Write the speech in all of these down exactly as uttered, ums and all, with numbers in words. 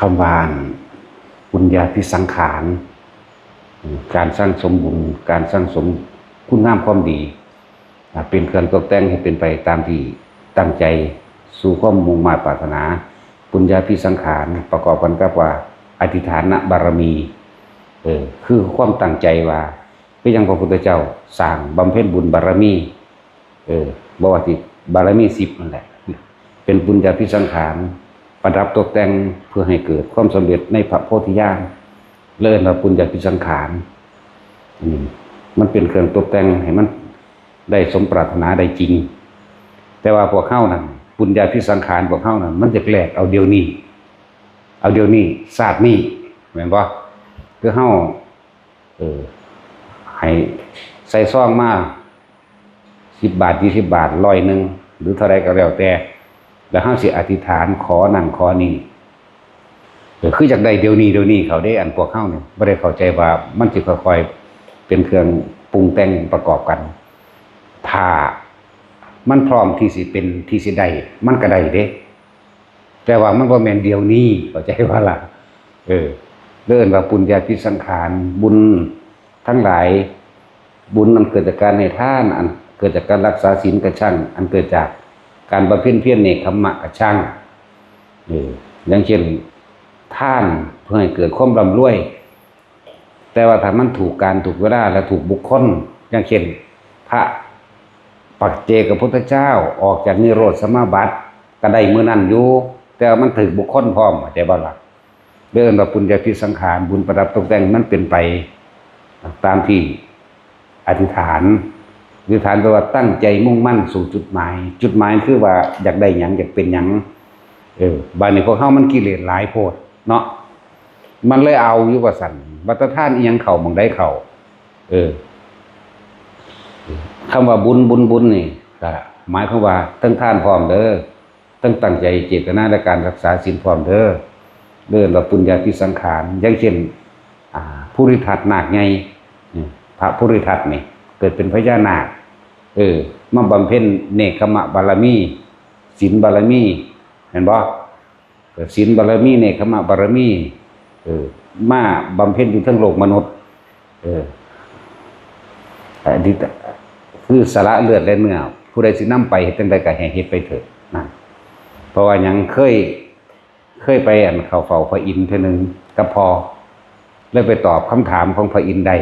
คำว่าอันปุญญาภิสังขาร การสั่งสมบุญ การสั่งสมคุณงามความดี อ่า เป็นเครื่องตกแต่งให้เป็นไปตามที่ตั้งใจสู่ความมุ่งมาดปรารถนา ปุญญาภิสังขาร ประกอบกันกับว่าอธิษฐานบารมี เออ คือความตั้งใจว่า คือยังพระพุทธเจ้าสร้างบำเพ็ญบุญบารมี เออ บ่ว่าสิบารมีสิบนั่นแหละ เป็นปุญญาภิสังขาร ประดับตกแต่งเพื่อให้เกิดความสำเร็จในพระโพธิญาณ เรียกว่าปุญญาภิสังขาร อืม มันเป็นเครื่องตกแต่งให้มันได้สมปรารถนาได้จริง แต่ว่าพวกเฮานั่น ปุญญาภิสังขารพวกเฮานั่น มันจะแลกเอาเดี๋ยวนี้ เอาเดี๋ยวนี้ ชาตินี้ แม่นบ่ คือเฮา เออ ให้ใส่ซองมา สิบบาท ยี่สิบบาท ร้อยหนึ่ง หรือเท่าใดก็แล้วแต่ แล้วเฮาสิอธิษฐานขอนั่นขอนี่ เออ คืออยากได้เดี๋ยวนี้ เดี๋ยวนี้ เขาเด้ อันพวกเฮานี่บ่ได้เข้าใจว่ามันสิค่อยๆ เป็นเครื่องปรุงแต่งประกอบกัน ถ้ามันพร้อมที่สิเป็น ที่สิได้ มันก็ได้เด้ แต่ว่ามันบ่แม่นเดี๋ยวนี้ เข้าใจบ่ล่ะ เออ เอิ้นว่าปุญญาภิสังขาร บุญทั้งหลาย บุญอันเกิดจากการให้ทาน อันเกิดจากการรักษาศีลกะชั่ง อันเกิดจากการบำเพ็ญเพียรเนกขัมมะกะชั่ง เออ อย่างเช่น ทานเพื่อให้เกิดความร่ำรวย แต่ว่าถ้ามันถูกกาลถูกเวลาและถูกบุคคล อย่างเช่น พระปัจเจกพุทธเจ้าออกจากนิโรธสมาบัติก็ได้มื้อนั้นอยู่ แต่ว่ามันถูกบุคคลพร้อม เข้าใจบ่ล่ะ เรียกว่าปุญญาภิสังขาร บุญประดับตกแต่งมันเป็นไปตามที่อธิษฐาน อธิษฐานแปลว่าตั้งใจมุ่งมั่นสู่จุดหมาย จุดหมายคือว่าอยากได้หยัง อยากเป็นหยัง เออ บาดนี้พวกเฮามันกิเลสหลายโพดเนาะ มันเลยเอาอยู่ว่าซั่น บัดตาทานอีหยังเข้าหม่องใดเข้า เออ คำว่าบุญ บุญ บุญนี่ก็หมายความว่าทั้งทานพร้อมเด้อ ทั้งตั้งใจเจตนาและการรักษาศีลพร้อมเด้อ เรียกว่าปุญญาภิสังขาร อย่างเช่น อ่า ภูริทัตนาคใหญ่ นี่ พระภูริทัตนี่ เกิดเป็นพญานาค เออ มาบำเพ็ญเนกขัมมะบารมี ศีลบารมี เห็นบ่ ศีลบารมี เนกขัมมะบารมี เออ มาบำเพ็ญอยู่เทิงโลกมนุษย์ เออ อันนี้คือสละเลือดและเนื้อ ผู้ใดสินำไปเฮ็ดจั่งใดก็ให้เฮ็ดไปเถิด นั่น เพราะว่าหยัง เคย เคยไปอันเข้าเฝ้าพระอินทร์เทื่อหนึ่งกับพ่อ เลยไปตอบคำถามของพระอินทร์ได้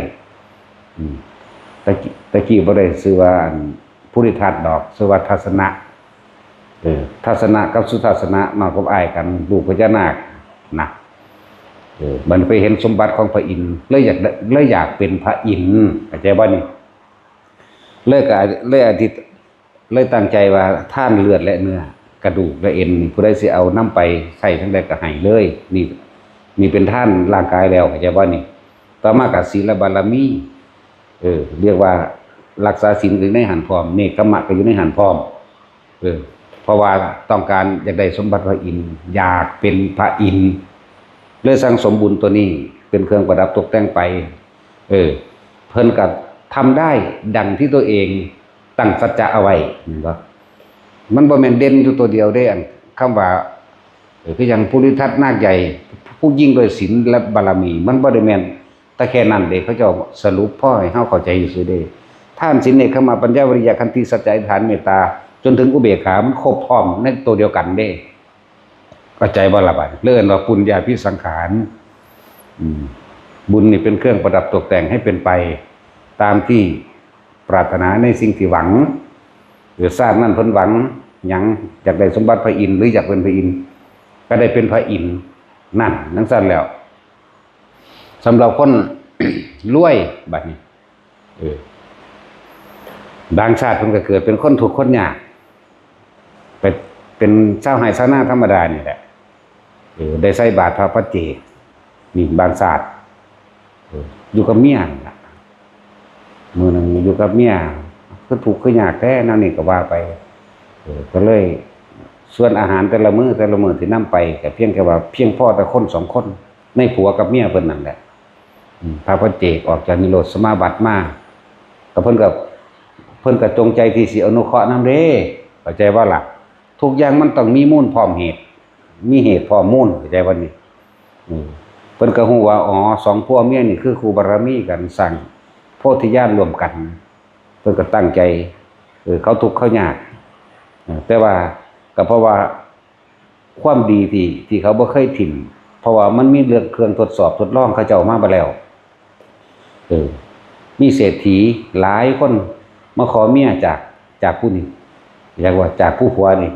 อืม ตะกี้ ตะกี้บ่ได้ชื่อว่าอันภูริทัตดอก ชื่อว่าทัสสนะ เออ ทัสสนะกับสุทัสสนะ น้องกับอ้ายกัน ลูกพญานาคนะ เออ มันไปเห็นสมบัติของพระอินทร์ เลยอยากได้ เลยอยากเป็นพระอินทร์ เข้าใจบ่นี่ เลยก็ เลยอธิษ เลยตั้งใจว่าทานเลือดและเนื้อ กระดูกและเอ็นนี่ ผู้ใดสิเอานำไปใช้จั่งใดก็ให้เลย นี่ นี่เป็นทานร่างกายแล้ว เข้าใจบ่นี่ ต่อมาก็ศีลบารมี เออ เรียกว่ารักษาศีลก็อยู่ในหั้นพร้อม เนกขัมมะก็อยู่ในหั้นพร้อม เออ เพราะว่าต้องการอยากได้สมบัติพระอินทร์ อยากเป็นพระอินทร์ เลยสั่งสมบุญตัวนี้เป็นเครื่องประดับตกแต่งไป เออ เพิ่นก็ทำได้ดังที่ตัวเองตั้งสัจจะเอาไว้ เห็นบ่ มันบ่แม่นเด่นอยู่ตัวเดียวเด้ อันคำว่า เออ คืออย่างภูริทัตนาคใหญ่ ผู้ยิ่งด้วยศีลและบารมี มันบ่ได้แม่นแต่แค่นั้นเด้ เขาเจ้าสรุปพอให้เฮาเข้าใจซื่อเด้ ทานศีลเนกขัมมะปัญญาวิริยะขันติสัจจะอธิษฐานเมตตา จนถึงอุเบกขา มันครบพร้อมในตัวเดียวกันเด้ เข้าใจบ่ล่ะบัดนี้ เรียกว่าปุญญาภิสังขาร อืม บุญนี่เป็นเครื่องประดับตกแต่งให้เป็นไปตามที่ปรารถนาในสิ่งที่หวัง หรือชาตินั้นเพิ่นหวังหยัง อยากได้สมบัติพระอินทร์ หรืออยากเป็นพระอินทร์ ก็ได้เป็นพระอินทร์ นั่น จั่งซั้นแล้ว สำหรับคน รวยบัดนี้ เออ บางชาติเพิ่นก็เกิดเป็นคนทุกข์คนยาก ไปเป็นชาวไร่ชาวนาธรรมดานี่แหละ เออ ได้ใส่บาตรพระปัจเจก นี่บางชาติ เออ อยู่กับเมียนั่นล่ะ มื้อหนึ่งอยู่กับเมีย คือทุกข์คือยากแท้ แนวนี้ก็ว่าไป เออ ก็เลย ส่วนอาหารแต่ละมื้อแต่ละมื้อที่นำไป ก็เพียงแค่ว่าเพียงพอแต่คนสองคน ในผัวกับเมียเพิ่นนั่นแหละ อืม พระปัจเจกออกจากนิโรธสมาบัติมา ก็เพิ่นก็ เพิ่นก็จงใจที่สิอนุเคราะห์นำเด้ เข้าใจบ่ล่ะ ทุกอย่างมันต้องมีมูลพร้อมเหตุ มีเหตุพร้อมมูล เข้าใจบ่นี่ อืม เพิ่นก็ฮู้ว่า อ๋อ สองผัวเมียนี่คือคู่บารมีกัน สร้างโพธิญาณร่วมกัน เพิ่นก็ตั้งใจ เออ เขาทุกข์เขายาก เออ แต่ว่า ก็เพราะว่าความดีที่ ที่เขาบ่เคยถิ่ม เพราะว่ามันมีเรื่องเครื่องทดสอบทดลองเขาเจ้ามาบ่แล้ว เออ มีเศรษฐีหลายคนมาขอเมียจาก จากผู้นี้ เรียกว่าจากผู้ผัวนี่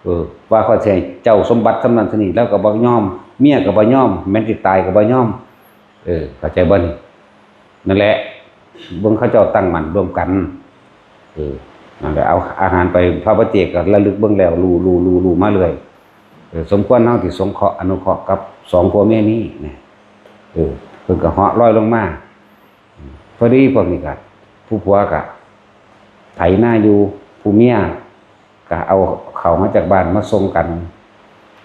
เออ ว่าข้อยสิให้เจ้าสมบัติส่ำนั้นส่ำนี้ แล้วก็บ่ยอม เมียก็บ่ยอม แม้นสิตายก็บ่ยอม เออ เข้าใจบ่นี่ นั่นแหละ เบิ่งเขาเจ้าตั้งมั่นร่วมกัน เออ นั่นแหละ เอาอาหารไป พระปัจเจกก็ระลึกเบิ่งแล้ว รู้ รู้ รู้ รู้มาเรื่อย เออ สมควรเฮาสิสงเคราะห์อนุเคราะห์กับสองผัวเมียนี้นะ เออ เพิ่นก็เหาะลอยลงมา พอดีพวกนี้ก็ ผู้ผัวก็ไถนาอยู่ ผู้เมียก็เอาเข้ามาจากบ้านมาส่งกัน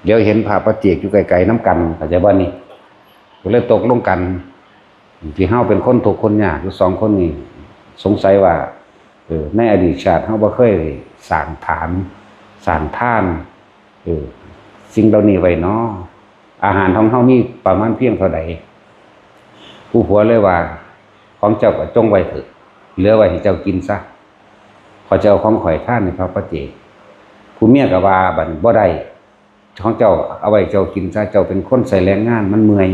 เดี๋ยวเห็นพระปัจเจกอยู่ไกลๆนำกัน เข้าใจบ่นี่ ก็เลยตกลงกัน ที่เฮาเป็นคนทุกข์คนยากอยู่สองคนนี่ สงสัยว่า เออ ในอดีตชาติเฮาบ่เคยสร้างฐาน สร้างทาน เออ สิ่งเหล่านี้ไว้น้อ อาหารของเฮามีประมาณเพียงเท่าใด ผู้ผัวเลยว่า ของเจ้าก็จงไว้เถอะ เหลือไว้ให้เจ้ากินซะ ข้อยจะเอาของข้อยทานให้พระปัจเจก ผู้เมียก็ว่า บัดนี้บ่ได้ ของเจ้าเอาไว้เจ้ากินซะ เจ้าเป็นคนใช้แรงงานมันเมื่อย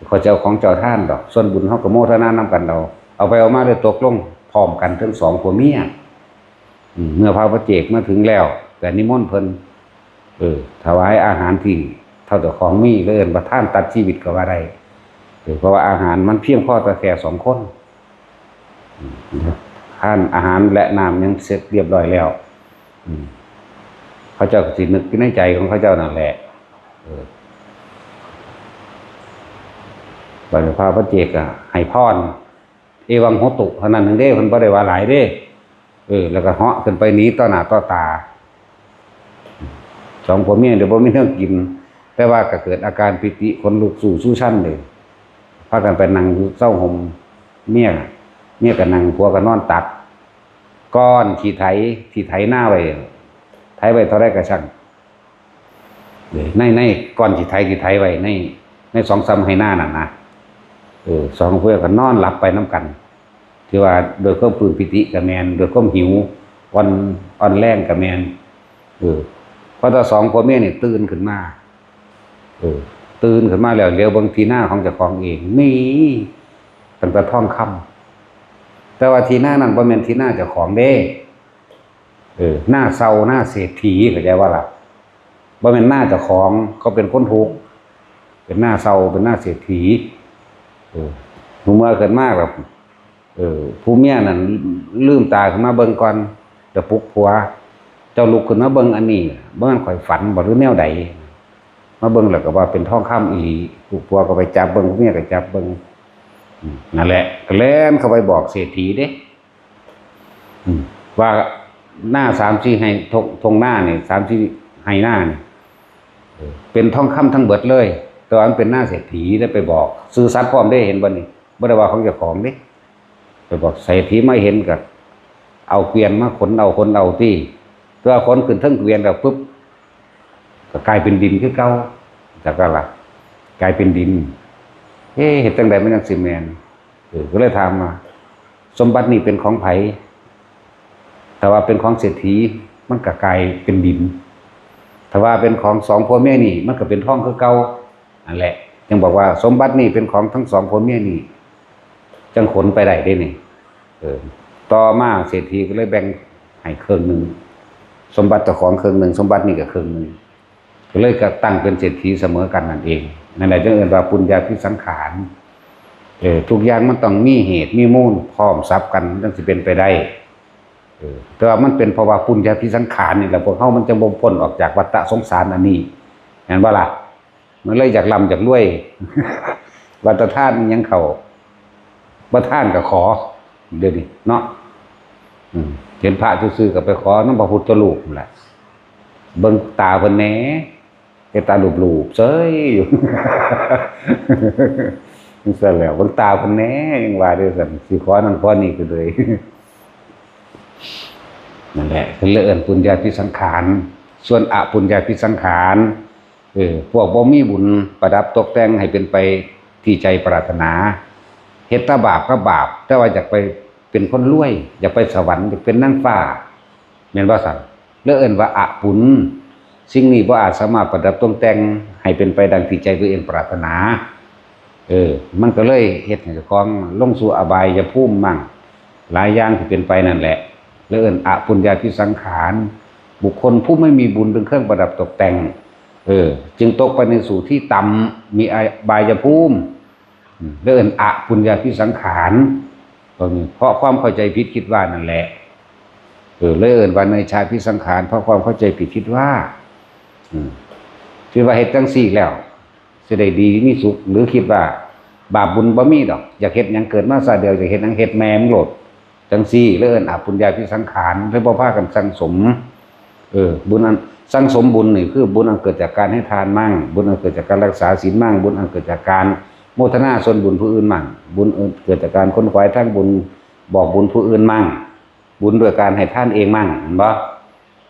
ข้อยจะเอาของเจ้าทานดอก ส่วนบุญเฮาก็โมทนานำกันเอา เอาไปเอามาเลยตกลงพร้อมกันทั้งสองผัวเมีย อืม เมื่อพระปัจเจกมาถึงแล้ว ก็นิมนต์เพิ่น เออ ถวายอาหารที่เท่าเจ้าของมี เอิ้นว่าทานตัดชีวิตก็ว่าได้ เออ เพราะว่าอาหารมันเพียงพอต่อแค่สองคน อืม ทานอาหารและน้ำหยังเสร็จเรียบร้อยแล้ว อืม เขาเจ้าก็สินึกอยู่ในใจของเขาเจ้านั่นแหละ เออ บัดนี้พระปัจเจกก็ให้พร เอวังโหตุ เท่านั้นหนึ่งเด้ เพิ่นบ่ได้ว่าหลายเด้ เออ แล้วก็เหาะขึ้นไปหนีต่อหน้าต่อตา สองผัวเมียเดี๋ยวบ่มีแนวกิน แต่ว่าก็เกิดอาการปีติขนลุกสู้สู้ชั้นเลย พากันไปนั่งอยู่เซาห่ม เมีย เมียก็นั่ง ผัวก็นอนตัก ก้อนขี้ไถ ที่ไถนาไว้ ไถไว้เท่าใดก็ช่าง ใน ในก้อนขี้ไถที่ไถไว้ใน ในสองสามไฮ่นานั่นนะ เออ สองผัวก็นอนหลับไปนำกัน ที่ว่าโดยความปลื้มปีติก็แม่น โดยความหิว อ่อน อ่อนแรงก็แม่น เออ พอแต่สองผัวเมียนี่ตื่นขึ้นมา เออ ตื่นขึ้นมาแล้วเหลียวเบิ่งที่นาของเจ้าของเอง มีตั้งแต่ทองคำ แต่ว่าที่นานั้นบ่แม่นที่นาเจ้าของเด้ เออ นาเช่า นาเศรษฐี เข้าใจบ่ล่ะ บ่แม่นนาเจ้าของ เขาเป็นคนทุกข์ เป็นนาเช่า เป็นนาเศรษฐี เออ เมื่อขึ้นมาแบบ เออ ผู้เมียนั่นลืมตาขึ้นมาเบิ่งก่อน แล้วปลุกผัว เจ้าลุกขึ้นมาเบิ่งอันนี้ บ่แม่นข้อยฝันบ่หรือแนวใด มาเบิ่งแล้วก็ว่าเป็นทองคำอีหลี ผู้ผัวก็ไปจับเบิ่ง ผู้เมียก็จับเบิ่ง อืม นั่นแหละ ก็แล่นเข้าไปบอกเศรษฐีเด้ อืม ว่านาสามสี่ไฮ่ ท่ง ท่งนานี่ สามสี่ไฮ่นานี่ เออ เป็นทองคำทั้งเบิดเลย แต่ว่ามันเป็นนาเศรษฐี ได้ไปบอก ซื่อสัตย์พร้อมเด้ เห็นบ่นี่ บ่ได้ว่าของเจ้าของเด้ ไปบอกเศรษฐีมาเห็นก็เอาเกวียนมาขนเอา ขนเอาติ แต่ว่าขนขึ้นเทิงเกวียนแล้วปุ๊บ ก็กลายเป็นดินคือเก่า จักว่าล่ะ กลายเป็นดิน เอ๊ะ เฮ็ดจั่งใดมันจั่งสิแม่น เออ ก็เลยถามว่า สมบัตินี่เป็นของไผ ถ้าว่าเป็นของเศรษฐี มันก็กลายเป็นดิน ถ้าว่าเป็นของสองผัวเมียนี่ มันก็เป็นทองคือเก่า นั่นแหละ จึงบอกว่าสมบัตินี่เป็นของทั้งสองผัวเมียนี่ จั่งขนไปได้เด้นี่ เออ ต่อมาเศรษฐีก็เลยแบ่งให้ครึ่งหนึ่ง สมบัติเจ้าของครึ่งหนึ่ง สมบัตินี่ก็ครึ่งหนึ่ง ก็เลยก็ตั้งเป็นเศรษฐีเสมอกันนั่นเอง นั่นแหละจึงเอิ้นว่าปุญญาภิสังขาร เออ ทุกอย่างมันต้องมีเหตุมีมูลพร้อมสับกัน จั่งสิเป็นไปได้ เออ แต่ว่ามันเป็นเพราะว่าปุญญาภิสังขารนี่แหละ พวกเฮามันจะบ่พ้นออกจากวัฏสงสารอันนี้ แม่นบ่ล่ะ? มันเลยอยากร่ำอยากรวย ว่าแต่ทานอิหยังเข้า บ่ทานก็ขอ เดี๋ยวนี้เนาะ อืม เห็นพระซื่อๆก็ไปขอนำพระพุทธรูปนั่นแหละ เบิ่งตาเพิ่นแหน่ เฮ็ดตาหลูบๆเซยอยู่ จั่งซั้นแหล้ว เบิ่งตาเพิ่นแหน่ ยังว่าเด้อซั่น สิขอนั่นขอนี่ก็เลย นั่นแหละ เพิ่นเลยเอิ้นปุญญาภิสังขาร ส่วนอปุญญาภิสังขาร เออ พวกบ่มีบุญประดับตกแต่งให้เป็นไปที่ใจปรารถนา เฮ็ดแต่บาปกับบาป แต่ว่าอยากไปเป็นคนรวย อยากไปสวรรค์ อยากเป็นนางฟ้า แม่นบ่ซั่น เลยเอิ้นว่าอปุญ สิ่งนี้บ่อาจสามารถประดับตกแต่งให้เป็นไปดังที่ใจตัวเองปรารถนา เออ มันก็เลยเฮ็ดให้เจ้าของลงสู่อบายภูมิมั่ง หลายอย่างที่เป็นไปนั่นแหละ เลยเอิ้นอปุญญาภิสังขาร บุคคลผู้ไม่มีบุญเป็นเครื่องประดับตกแต่ง เออ จึงตกไปในสู่ที่ต่ำ มีอบายภูมิ อืม เลยเอิ้นอปุญญาภิสังขาร เพราะความเข้าใจผิดคิดว่านั่นแหละ เออ เลยเอิ้นว่าเนยชาภิสังขาร เพราะความเข้าใจผิดคิดว่า อืม คิดว่าเฮ็ดจั่งซี้แล้ว สิได้ดีมีสุข หรือคิดว่าบาปบุญบ่มีดอก อยากเฮ็ดหยังเกิดมาชาติเดียว อยากเฮ็ดหยังเฮ็ดแม่มึงโลด จั่งซี้ เลยเอิ้นอปุญญาภิสังขาร เลยบ่พากันสั่งสม เออ บุญอัน สั่งสมบุญนี่คือบุญอันเกิดจากการให้ทานมั่ง บุญอันเกิดจากการรักษาศีลมั่ง บุญอันเกิดจากการโมทนาส่วนบุญผู้อื่นมั่ง บุญอันเกิดจากการขวนขวายทางบุญ บอกบุญผู้อื่นมั่ง บุญด้วยการให้ทานเองมั่ง เห็นบ่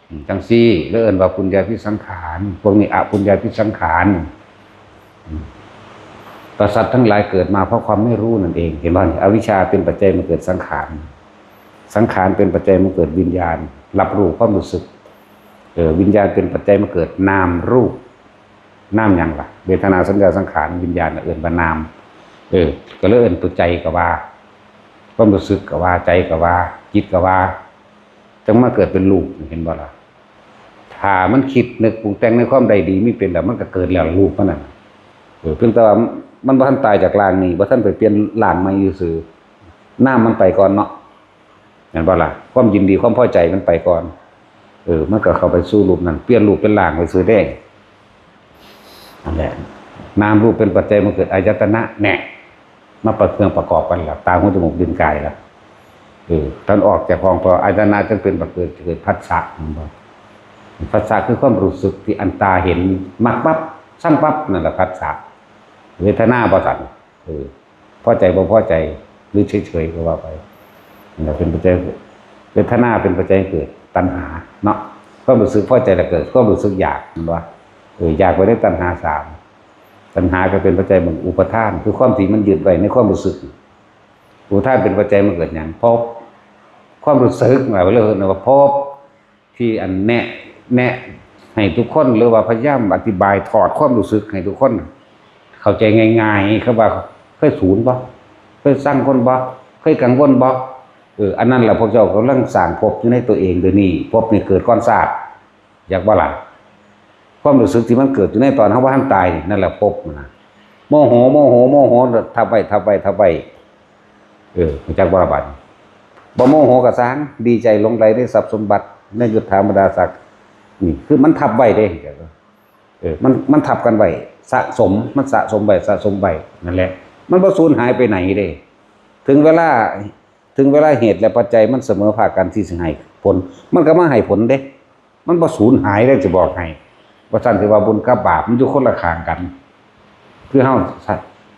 อืม จั่งซี้ เลยเอิ้นว่าปุญญาภิสังขาร พวกนี้อปุญญาภิสังขาร อืม ก็สัตว์ทั้งหลายเกิดมาเพราะความไม่รู้นั่นเอง เห็นบ่ อวิชชาเป็นปัจจัยมาเกิดสังขาร สังขารเป็นปัจจัยมาเกิดวิญญาณ รับรู้ความรู้สึก เออ วิญญาณเป็นปัจจัยมาเกิดนามรูป นามหยังล่ะ เวทนาสัญญาสังขารวิญญาณน่ะเอิ้นว่านาม เออ ก็เลยเอิ้นตัวใจก็ว่า ความรู้สึกก็ว่า ใจก็ว่า จิตก็ว่า จั่งมาเกิดเป็นรูป เห็นบ่ล่ะ ถ้ามันคิดนึกปรุงแต่งในความใดดีมีเป็นแล้ว มันก็เกิดแล้วรูปมันน่ะ เออ เพียงแต่ว่ามันบ่ทันตายจากร่างนี้ บ่ทันไปเปลี่ยนร่างใหม่ซื่อๆ นามมันไปก่อนเนาะ เห็นบ่ล่ะ ความยินดีความพอใจมันไปก่อน เออ มันก็เข้าไปสู่รูปนั้น เปลี่ยนรูปเป็นร่างไปซื่อเด้ นั่นแหละ นามรูปเป็นปัจจัยมันเกิดอายตนะแน่ มาประเครื่องประกอบกันล่ะ ตา หู จมูก ลิ้น กายล่ะ เออ ท่านออกจากห้องพออายตนะจึงเป็นประเกิด เกิดผัสสะ เห็นบ่ ผัสสะคือความรู้สึกที่อันตาเห็น มักปั๊บ ชังปั๊บ นั่นแหละผัสสะ เวทนาบ่ซั่น เออ พอใจบ่พอใจ หรือเฉยๆ ก็ว่าไป นั่นแหละเป็นปัจจัย เวทนาเป็นปัจจัยเกิดตัณหาเนาะ ความรู้สึกพอใจแล้วเกิดความรู้สึกอยาก เห็นบ่ เออ อยากไปได้ตัณหาสาม ตัณหาก็เป็นปัจจัยเบิ่งอุปาทาน คือความที่มันยึดไว้ในความรู้สึก อุปาทานเป็นปัจจัยมันเกิดหยัง ภพ ความรู้สึก หมายว่าเรื่องว่าภพ ที่อันแนะ แนะให้ทุกคน หรือว่าพยายามอธิบายถอดความรู้สึกให้ทุกคนเข้าใจง่ายๆ คือว่าเคยสูนบ่ เคยซังคนบ่ เคยกังวลบ่ เออ อันนั้นแหละพวกเจ้ากำลังสร้างภพอยู่ในตัวเองเดี๋ยวนี้ ภพนี่เกิดก่อนชาติ อยากบ่ล่ะ ความรู้สึกที่มันเกิดอยู่ในตอนเฮาบ่ทันตายนี่ นั่นแหละภพมันนะ โมโห โมโห โมโห ทับไว้ ทับไว้ ทับไว้ เออ รู้จักบ่ล่ะบัดนี้ บ่โมโหก็ซ่าง ดีใจหลงใหลในทรัพย์สมบัติ ในยศถาบรรดาศักดิ์ นี่คือมันทับไว้เด้ เออ มัน มันทับกันไว้ สะสม มันสะสมไว้ สะสมไว้ นั่นแหละ มันบ่สูญหายไปไหนเด้ ถึงเวลา ถึงเวลาเหตุและปัจจัยมันเสมอภาคกันที่สิให้ผล มันก็มาให้ผลเด้ มันบ่สูญหายเด้ สิบอกให้ ว่าซั่น สิว่าบุญกับบาปมันอยู่คนละข้างกัน คือเฮา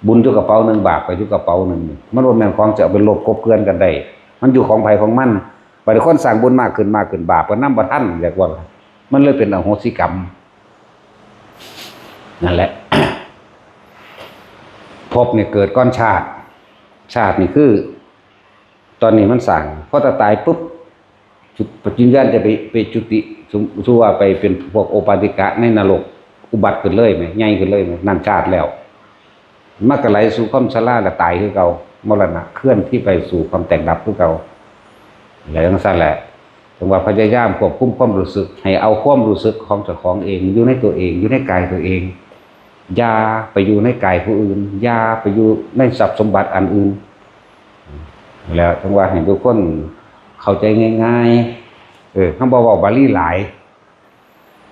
บุญอยู่กระเป๋าหนึ่ง บาปก็อยู่กระเป๋าหนึ่ง มันบ่แม่นของจะเอาไปลบกลบเกลื่อนกันได้ มันอยู่ของไผของมัน บัดนี้คนสร้างบุญมากขึ้นมากขึ้น บาปก็นำบ่ทัน เรียกว่า มันเลยเป็นอโหสิกรรม นั่นแหละ ภพนี่เกิดก่อนชาติ ชาตินี่คือ ตอนนี้มันสร้าง พอถ้าตายปุ๊บ จุด ปัจจุบันจะไป ไปจุติ สม สมมุติว่าไปเป็นพวกโอปปาติกะในนรก อุบัติขึ้นเลยไหม ใหญ่ขึ้นเลยไหม นั่นชาติแล้ว มันก็ไหลสู่ความชราและตายคือเก่า มรณะเคลื่อนที่ไปสู่ความแตกดับคือเก่า แล้วจั่งซั่นแหละ จั่งว่าพยายามควบคุมความรู้สึก ให้เอาความรู้สึกของเจ้าของเอง อยู่ในตัวเอง อยู่ในกายตัวเอง อย่าไปอยู่ในกายผู้อื่น อย่าไปอยู่ในทรัพย์สมบัติอันอื่น แล้วจั่งว่าให้ทุกคนเข้าใจง่ายๆ เออ เฮาบ่เว้าบาลีหลาย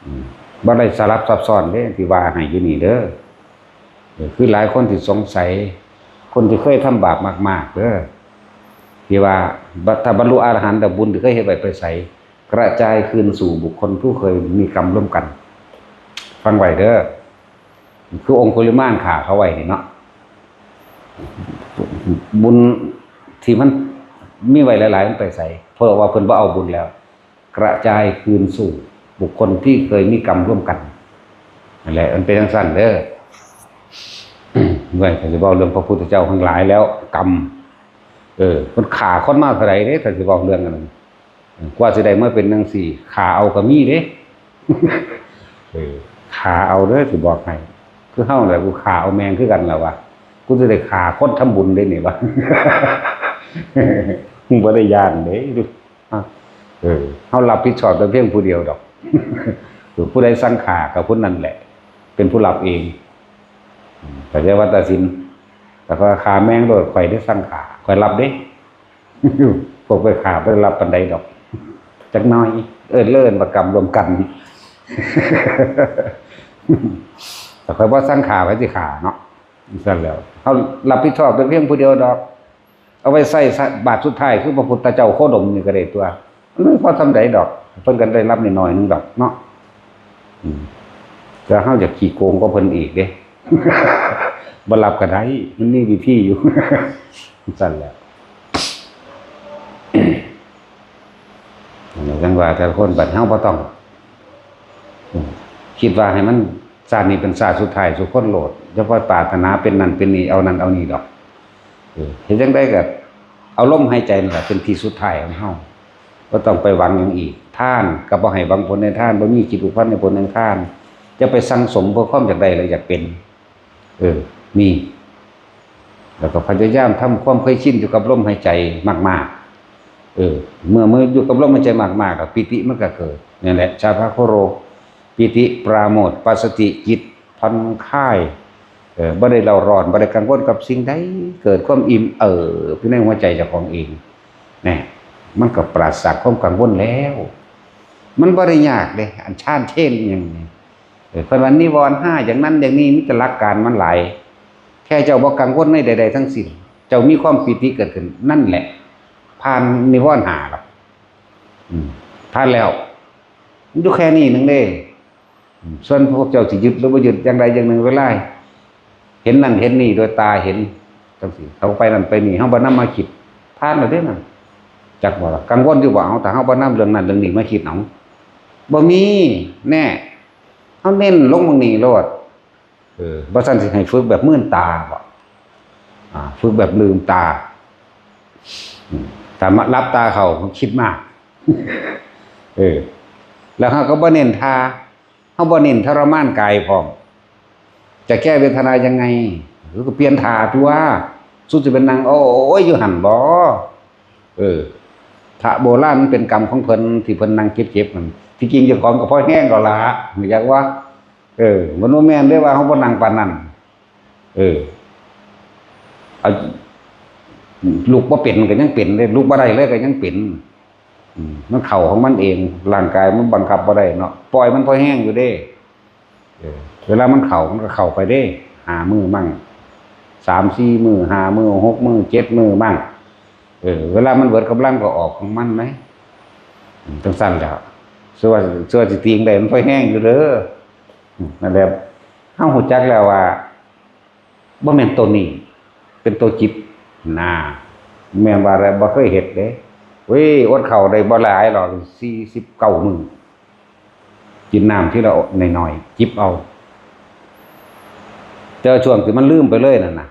อืม บ่ได้สลับซับซ้อนเด้ ที่ว่าให้อยู่นี่เด้อ เออ คือหลายคนที่สงสัย คนที่เคยทำบาปมากๆ เด้อ ที่ว่า บ- ถ้าบรรลุอรหันต์แล้วบุญที่เคยเฮ็ดไว้ไปไส กระจายคืนสู่บุคคลผู้เคยมีกรรมร่วมกัน ฟังไว้เด้อ คือองคุลิมานฆ่าเขาไว้นี่เนาะ บุญที่มันมีไว้หลายๆ มันไปไส เพราะว่าเพิ่นบ่เอาบุญแล้ว กระจายคืนสู่บุคคลที่เคยมีกรรมร่วมกัน นั่นแหละมันเป็นจั่งซั่นเด้อ เมื่อถ้าสิเว้าเรื่องพระพุทธเจ้าทั้งหลายแล้ว กรรม เออ มันฆ่าคนมาเท่าไหร่เด้ ถ้าสิเว้าเรื่องอันนั้น กว่าสิได้มาเป็นจั่งซี่ ฆ่าเอาก็มีเด้ เออ ฆ่าเอาเด้อ สิบอกให้ คือเฮาแหละ กูฆ่าเอาแม่งคือกันล่ะวะ กูสิได้ฆ่าคนทำบุญเด้นี่วะ บ่ได้ย้านเด้ เออ เฮารับผิดชอบแต่เพียงผู้เดียวดอก ผู้ใดสั่งฆ่าก็ผู้นั้นแหละ เป็นผู้รับเอง เข้าใจว่าตัดสิน แต่ว่าฆ่าแม่งโลด ข่อยได้สั่งฆ่า ข่อยรับเด้ พวกไปฆ่าบ่ได้รับปานใดดอก จักหน่อย เอิ้น เอิ้นว่ากรรมร่วมกัน แต่ข่อยบ่สั่งฆ่า ไผสิฆ่าเนาะ ซั่นแหล้ว เฮารับผิดชอบแต่เพียงผู้เดียวดอก เอาไว้ใส่บาตรสุดท้าย คือพระพุทธเจ้าโคดมนี่ก็ได้ตั๊ว มันบ่พอส่ำใดดอก เพิ่นก็ได้รับน้อยๆหนึ่งดอกเนาะ อืม แต่เฮาอยากขี้โกงกว่าเพิ่นอีกเด้ บ่รับก็ได้ มันมีวิธีอยู่ ซั่นแหละ จั่งว่าแต่ละคน บัดเฮาบ่ต้อง อืม คิดว่าให้มัน ชาตินี้เป็นชาติสุดท้ายสู่คนโลด อย่าไปปรารถนาเป็นนั่นเป็นนี่ เอานั่นเอานี่ดอก เออ เฮ็ดจั่งใดก็เอาลมหายใจนั่นล่ะเป็นที่สุดท้ายของเฮา บ่ต้องไปหวังหยังอีก ทานก็บ่ให้หวังผลในทาน บ่มีจิตผูกพันในผลในทาน จะไปสั่งสมเพื่อความอยากได้และอยากเป็น เออ นี่ แล้วก็พยายามทำความเคยชินอยู่กับลมหายใจมากๆ เออ เมื่อ เมื่ออยู่กับลมหายใจมากๆ แล้วปีติมันก็เกิด นี่แหละ ชาภาโคโร ปีติ ปราโมทย์ ปัสสติ จิตผ่อนคลาย เออ บ่ได้เร่าร้อน บ่ได้กังวลกับสิ่งใด เกิดความอิ่มเอิบอยู่ในหัวใจเจ้าของเอง แน่ มันก็ปราศจากความกังวลแล้ว มันบ่ได้ยากเด้ อันฌานเชนอิหยังนี่ เออ เพิ่นว่านิวรณ์ห้าอย่างนั้นอย่างนี้ มีแต่หลักการมันหลาย แค่เจ้าบ่กังวลในใดๆทั้งสิ้น เจ้ามีความปีติเกิดขึ้น นั่นแหละ ผ่านนิวรณ์ห้าแล้ว อืม ผ่านแล้ว มันอยู่แค่นี้หนึ่งเด้ อืม ส่วนพวกเจ้าสิยึดหรือบ่ยึดอย่างใดอย่างหนึ่งเวลา เห็นนั่นเห็นนี่โดยตาเห็น จั่งซี้ เขาไปนั่นไปนี่ เฮาบ่นำมาคิด ผ่านแล้วเด้นั่น จักบ่ล่ะ กังวลอยู่บ่ เอา ถ้าเฮาบ่นำเรื่องนั้นเรื่องนี้มาคิด เอา บ่มี แน่ เฮาเน้นลงหม่องนี้โลด เออ บ่ซั้นสิให้ฝึกแบบมืนตาบ่ อ่า ฝึกแบบลืมตา อืม ถ้ามาหลับตาเข้า มันคิดมาก เออ แล้วเฮาก็บ่เน้นท่า เฮาบ่เน้นทรมานกายพร้อม จะแก้เวทนายังไง คือก็เปลี่ยนท่าตั๊ว สุดสิเป็นนั่ง โอ้ย อยู่หั่นบ่ เออ พระโบราณมันเป็นกรรมของเพิ่นที่เพิ่นนั่งเจ็บๆนั่น ที่จริงเจ้าของก็พอแฮงแล้วล่ะ อยากว่า เออ มันบ่แม่นเด้ว่าเฮาบ่นั่งปานนั้น เออ เอา ลุกบ่เป็นก็ยังเป็นเด้ ลุกบ่ได้เลยก็ยังเป็น อืม มันเข้าของมันเอง ร่างกายมันบังคับบ่ได้เนาะ ปล่อยมันพอแฮงอยู่เด้ เออ เวลามันเข้ามันก็เข้าไปเด้ ห้ามื้อมั่ง สามสี่มื้อ ห้ามื้อ หกมื้อ เจ็ดมื้อมั่ง เออ เวลามันเบิดกำลังก็ออกของมันไหม อืม จั่งซั้นแหละ ส่วน ส่วนสิติงได้มันพอแฮงอยู่เด้อ อืม นั่นแหละ เฮารู้จักแล้วว่า บ่แม่นตัวนี้ เป็นตัวจิต น่า แม่นว่าแล้วบ่เคยเฮ็ดเด้ เว้ย อดข้าวได้บ่หลายหรอก สี่สิบเก้ามื้อ กินน้ำทีละน้อยๆ จิบเอา แต่ว่าช่วงที่มันลืมไปเลยนั่นน่ะ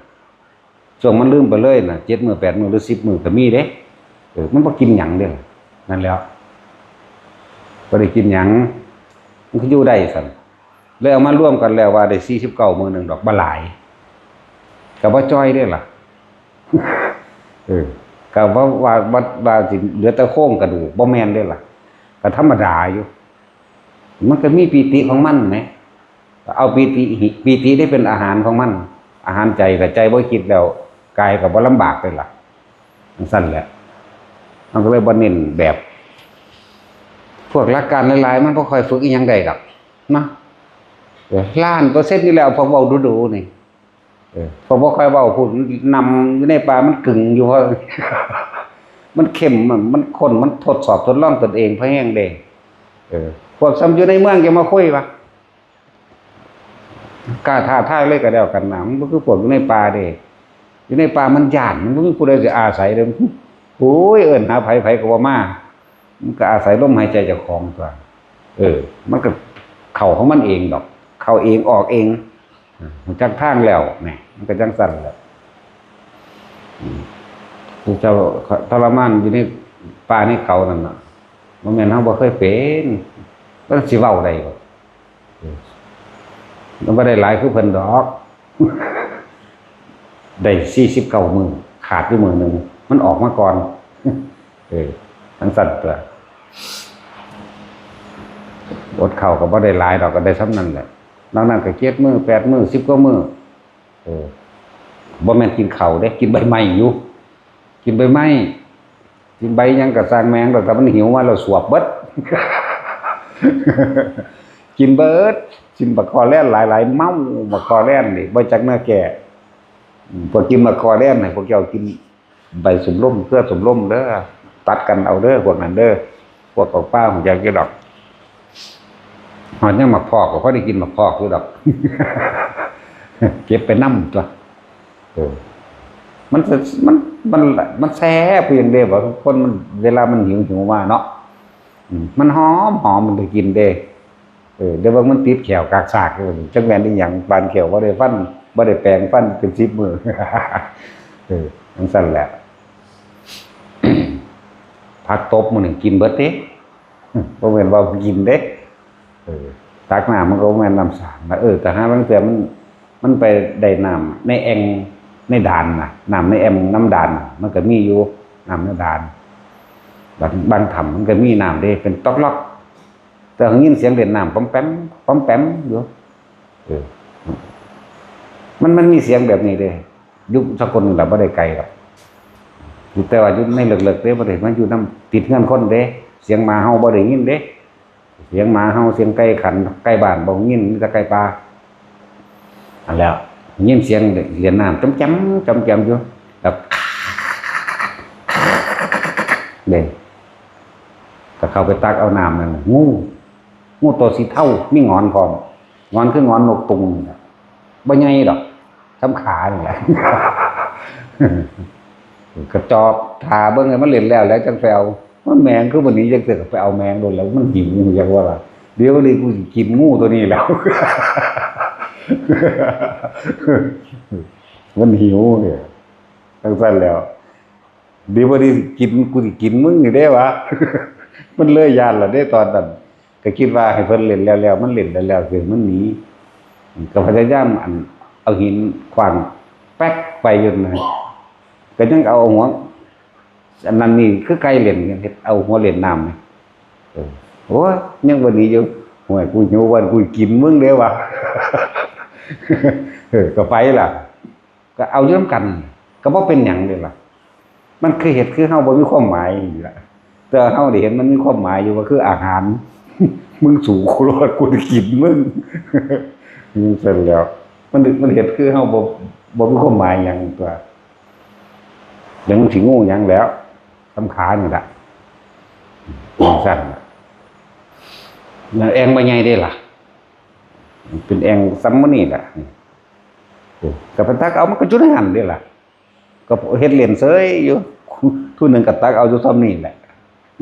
ช่วงมันลืมไปเลยน่ะ เจ็ดมื้อ แปดมื้อ หรือ สิบมื้อก็มีเด้ เออ มันบ่กินหยังเด้ นั่นแหล้ว บ่ได้กินหยัง มันก็อยู่ได้ซั่น เลยเอามารวมกันแล้วว่าได้ สี่สิบเก้า มื้อหนึ่งดอก บ่หลาย ก็บ่จ่อยเด้ล่ะ เออ ก็ว่า ว่า ว่า ว่าสิเหลือแต่โครงกระดูก บ่แม่นเด้ล่ะ ก็ธรรมดาอยู่ มันก็มีปีติของมันแหม เอาปีติ ปีติได้เป็นอาหารของมัน อาหารใจ ถ้าใจบ่คิดแล้ว กายก็บ่ลำบากเด้ล่ะ จั่งซั้นแหละ มันก็เลยบ่เน้นแบบ พวกหลักการหลายๆ มันบ่ค่อยฝึกอิหยังได้ดอก เนาะ เออ ล้านเปอร์เซ็นต์อยู่แล้ว พวกเว้าดูๆ นี่ เออ พวกบ่ค่อยเว้า พูดนำอยู่ในป่า มันกึ่งอยู่ เพราะ มันเข้ม มัน มันค้น มันทดสอบทดลองตนเองพอแฮงเด้ เออ พวกซ้ำอยู่ในเมืองจะมาคุยวะ กล้าท้าทายเลยก็แล้วกันนะ มันบ่คือพวกอยู่ในป่าเด้ อยู่ในป่ามันย้าน มันบ่มีผู้ใดสิอาศัยเลย โอ้ย เอิ้นหาไผ ไผก็บ่มา มันก็อาศัยลมหายใจเจ้าของตั๊ว เออ มันก็เข้าของมันเองดอก เข้าเองออกเอง อ่า รู้จักทางแล้ว แหม มันก็จั่งซั้นแหละ อืม ผู้เจ้าทรมานอยู่ในป่าในเขานั่นน่ะ บ่แม่นเฮาบ่เคยเป็น มันสิเว้าได้บ่ เออ มันบ่ได้หลายคือเพิ่นดอก ได้สี่สิบเก้ามื้อ ขาดอยู่มื้อหนึ่ง มันออกมาก่อน เออ จั่งซั้นตั๊ว อดข้าวก็บ่ได้หลายดอก ก็ได้ส่ำนั้นแหละ นอกนั้นก็เจ็ดมื้อ แปดมื้อ สิบกว่ามื้อ เออ บ่แม่นกินข้าวเด้ กินใบไม้อยู่ กินใบไม้ กินใบหยังก็ซ่างแม่ง แต่มันหิวมาแล้วสวบเบิด กินเบิด กินบักคอแล่นหลายๆ เมาบักคอแล่นนี่ บ่จักแนวแก้ อืม พอกินบักคอแล่นให้พวกเจ้ากินใบสุมลม เครือสุมลมเด้อ ตัดกันเอาเด้อ พวกนั้นเด้อ พวกเก่าป้าของอยากอยู่ดอก ฮอดยามหมากพอกก็พอได้กินหมากพอกอยู่ดอก เก็บไปนำตั๊ว เออ มัน มัน มัน มันแซ่บคือหยังเด้ ว่าคนมัน เวลามันหิว หิวมาเนาะ อืม มันหอม หอม มันได้กินเด้ เออ เดี๋ยวเบิ่งมันติดแข้วกากซากอยู่ จักแม่นอีหยัง ปานแข้วบ่ได้ฟัน บ่ได้แปรงฟันเป็นสิบมื้อ เออ จั่งซั้นแหละ ผักตบมื้อหนึ่งกินเบิดเด้ บ่แม่นว่าบ่กินเด้ เออ ตักน้ำมันก็บ่แม่นน้ำสางนะ เออ แต่หาลางเทื่อมัน มันไปได้น้ำในแอ่งในด่านน่ะ น้ำในแอ่งน้ำด่านน่ะ มันก็มีอยู่ น้ำในด่าน บาง บางถ้ำมันก็มีน้ำเด้ เป็นต๊อกล็อก แต่ได้ยินเสียงเล่นน้ำป๋อมแป๋ม ป๋อมแป๋มอยู่ เออ มัน มันมีเสียงแบบนี้เด้ อยู่สกลนี่แหละ บ่ได้ไกลดอก แต่ว่าอยู่ในเลิกๆเด้ บ่ได้มาอยู่นำติดเฮือนคนเด้ เสียงหมาเห่าบ่ได้ยินเด้ เสียงหมาเห่า เสียงไก่ขัน ไก่บ้านบ่ได้ยิน มีแต่ไก่ป่า อันแล้ว ยินเสียงเล่นน้ำจ๋อมแจ๋ม จ๋อมแจ๋มอยู่ แล้ว เด้ ก็เข้าไปตักเอาน้ำนั่นน่ะ งู งูตัวสีเทา มีหงอนพร้อม หงอนคืองอนนกตุงนี่แหละ บ่ใหญ่ดอก ส่ำขานี่แหละ ก็จอบถ่าเบิ่งให้มันเล่นแล้ว แล้วจั่งไปเอา มันแมงคือบ่หนีจักเทื่อ ก็ไปเอาแมงโลดแล้ว มันหิว จักว่าล่ะ เดี๋ยวนี้กูสิกินงูตัวนี้แล้ว มันหิวเนี่ย จั่งซั้นแล้ว เดี๋ยวบ่ได้กิน กูสิกินมึงนี่เด้วะ มันเลยย้านละเด้ตอนนั้น ก็คิดว่าให้เพิ่นเล่นแล้วๆ มันเล่นแล้วๆ คือมันหนี ก็พยายามอัน เอาหินขว้างแป๊กไปอยู่นะ ก็ยังเอาหัว อันนั้นนี่คือไก่เล่น เฮ็ดเอาหัวเล่นน้ำนี่ เออ โอ้ย ยังบ่หนีอยู่ "โอ้ย กูหิววัน กูกินมึงเด้วะ" เออ ก็ไปล่ะ ก็เอาอยู่นำกัน ก็บ่เป็นหยังเด้ล่ะ มันคือเฮ็ดคือเฮาบ่มีความหมายนี่ล่ะ แต่เฮาได้เห็นมันมีความหมายอยู่ว่าคืออาหาร มึงสู้กูโลด กูสิกินมึง จั่งซั้นแหล้ว มัน มันเฮ็ดคือเฮาบ่ บ่มีความหมายหยังตั๊ว แล้วมันสิงูหยังแล้ว ส่ำขานี่ล่ะ จั่งซั้นล่ะ แล้วแอ่งบ่ใหญ่เด้ล่ะ เป็นแอ่งส่ำมื้อนี่ล่ะ นี่ โอ้ ก็ไปตักเอา มันก็อยู่ในหั่นเด้ล่ะ ก็เฮ็ดเล่นเสยอยู่ ผู้หนึ่งก็ตักเอาอยู่ส่ำนี่แหละ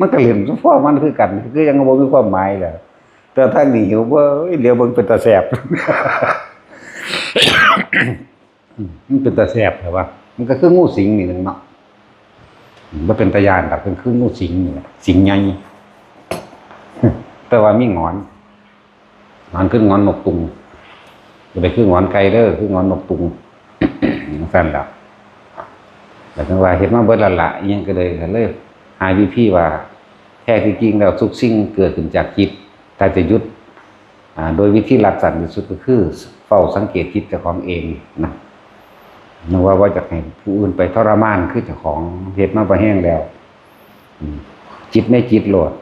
มันก็เล่นเฉพาะมันคือกัน คือยังบ่มีความหมายแหละ แต่ทางนี้หิว เว้ย เหลียวเบิ่งเป็นตาแซ่บ อืม มันเป็นตาแซ่บแต่ว่า มันก็คืองูสิงนี่หนึ่งเนาะ อืม บ่เป็นตาย้านดอก เป็นคืองูสิงนี่แหละ สิงใหญ่ แต่ว่ามีหงอน หงอนคืองอนนกตุง บ่ได้คืองอนไก่เด้อ คืองอนนกตุง จั่งซั้นล่ะ แต่จั่งว่าเฮ็ดมาเบิดแล้วล่ะ อิหยังก็เลย ก็เลยหาวิธีว่า แท้ที่จริงแล้วทุกสิ่งเกิดขึ้นจากจิต ถ้าจะหยุด อ่า โดยวิธีลัดสั้นที่สุดก็คือเฝ้าสังเกตจิตเจ้าของเองนะ นึกว่า ว่าอยากให้ผู้อื่นไปทรมานคือเจ้าของเฮ็ดมาบ่แฮงแล้ว อืม จิตในจิตโลด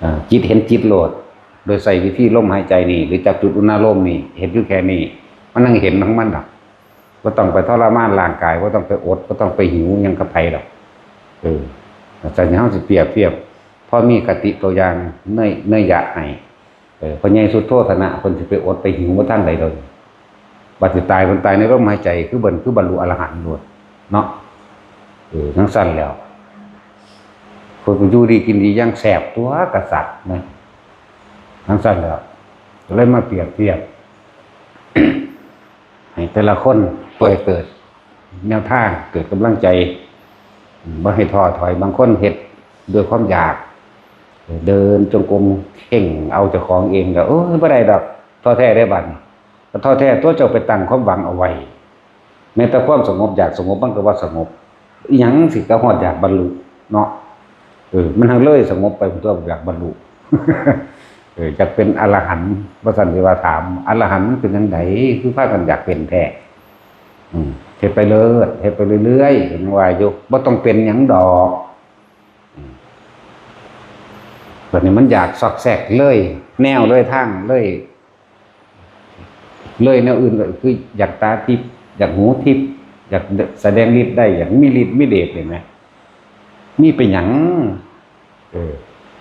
อ่า จิตเห็นจิตโลด โดยใช้วิธีลมหายใจนี่ หรือจับจุดอุณาโลมนี่ เห็นอยู่แค่นี้ มันยังเห็นของมันดอก บ่ต้องไปทรมานร่างกาย บ่ต้องไปอด บ่ต้องไปหิวหยังกับไผดอก เออ แต่เฮาสิเปรียบเทียบ พอมีคติตัวอย่างใน ในยะให้ เออ พ่อใหญ่สุโธทนะ เพิ่นสิไปอดไปหิวมาทางใดดอก บัดสิตาย เพิ่นตายในลมหายใจ คือเบิ่น คือบรรลุอรหันต์โลดเนาะ เออ จั่งซั้นแล้ว เพิ่นก็อยู่ดีกินดีอย่างแซ่บตั๊วกษัตริย์นะ จั่งซั้นแล้ว ก็เลยมาเปรียบเทียบ ให้แต่ละคนช่วยเกิดแนวทาง เกิดกำลังใจ บ่ให้ท้อถอย บางคนเฮ็ดด้วยความอยาก เดินจงกรมเข่งเอาเจ้าของเองก็ โอ้ย บ่ได้ดอก ท้อแท้ได้บัดนี้ ก็ท้อแท้ตัวเจ้าไปตั้งความหวังเอาไว้ แม้แต่ความสงบอยากสงบมันก็ว่าสงบ อีหยังสิก็ฮอดอยากบรรลุเนาะ เออ มันทั้งเลยสงบไปตัวอยากบรรลุ เออ อยากเป็นอรหันต์ ว่าซั่นสิว่าถาม อรหันต์มันเป็นจั่งใด คือพากันอยากเป็นแท้ อืม เฮ็ดไปเลิศ เฮ็ดไปเรื่อยๆ เห็นว่าอยู่ บ่ต้องเป็นหยังดอก อืม บัดนี้มันอยากซอกแซกเลย แนวเลยทางเลย เลยแนวอื่นก็คืออยากตาทิพย์ อยากหูทิพย์ อยากแสดงฤทธิ์ได้ อยากมีฤทธิ์มีเดช เห็นไหม มีเป็นหยัง เออ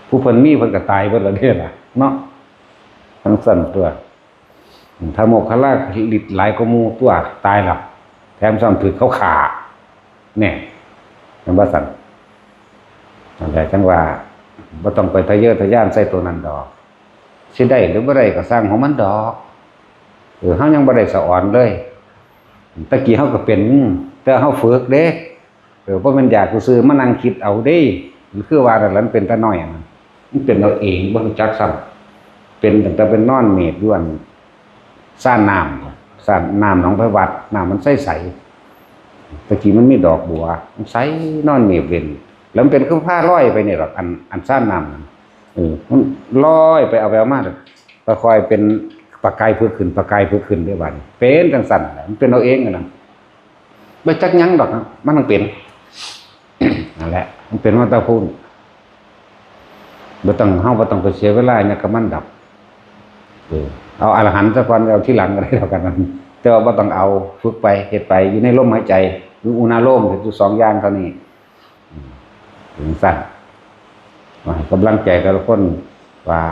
ผู้เพิ่นมีเพิ่นก็ตายเบิดแล้วเด้ล่ะ เนาะ ทั้งสั้นตัว ถ้าโมคคัลลาฤทธิ์หลายกว่าหมู่ตัว ตายแล้ว แถมซ้ำถืกเขาฆ่า แน่ แม่นบ่ซั่น นั่นแหละจั่งว่า บ่ต้องไปทะเยอทะยานใส่ตัวนั้นดอก สิได้หรือบ่ได้ก็ซ่างของมันดอก เออ เฮายังบ่ได้สะออนเลย ตะกี้เฮาก็เป็น แต่เฮาฝึกเด้ เออ บ่แม่นอยากซื่อๆ มานั่งคิดเอาเด้ มันคือว่านั่นล่ะ มันเป็นตาน้อยอะนะ มันเป็นเอาเอง บ่รู้จักซ้ำ เป็นตั้งแต่เป็นนอนเมดอยู่อันซ่านน้ำ ซ่านน้ำหนองไผวัด น้ำมันใสๆ ตะกี้มันมีดอกบัว มันใส นอนเมดเล่น แล้วมันเป็นคือผ้าลอยไปนี่หรอก อัน อันซ่านน้ำนั่น เออ มันลอยไปเอาไปเอามา แล้วค่อยๆเป็นประกายผึกขึ้น ประกายผึกขึ้นเด้บัดนี้ เป็นจั่งซั่นแหละ มันเป็นเอาเองอะนะ บ่จักหยังดอกนะ มันต้องเป็น นั่นแหละ มันเป็นมาแต่พู้น บ่ต้อง เฮาบ่ต้องไปเสียเวลาหยังกับมันดอก เออ เอาอรหันต์ซะก่อน เอาทีหลังก็ได้แล้วกัน แต่ว่าบ่ต้องเอา ฝึกไป เฮ็ดไป อยู่ในลมหายใจ หรืออุณาโลม เฮ็ดอยู่สองอย่างเท่านี้ อืม ถึงสั้น ว่าให้กำลังใจแต่ละคนว่า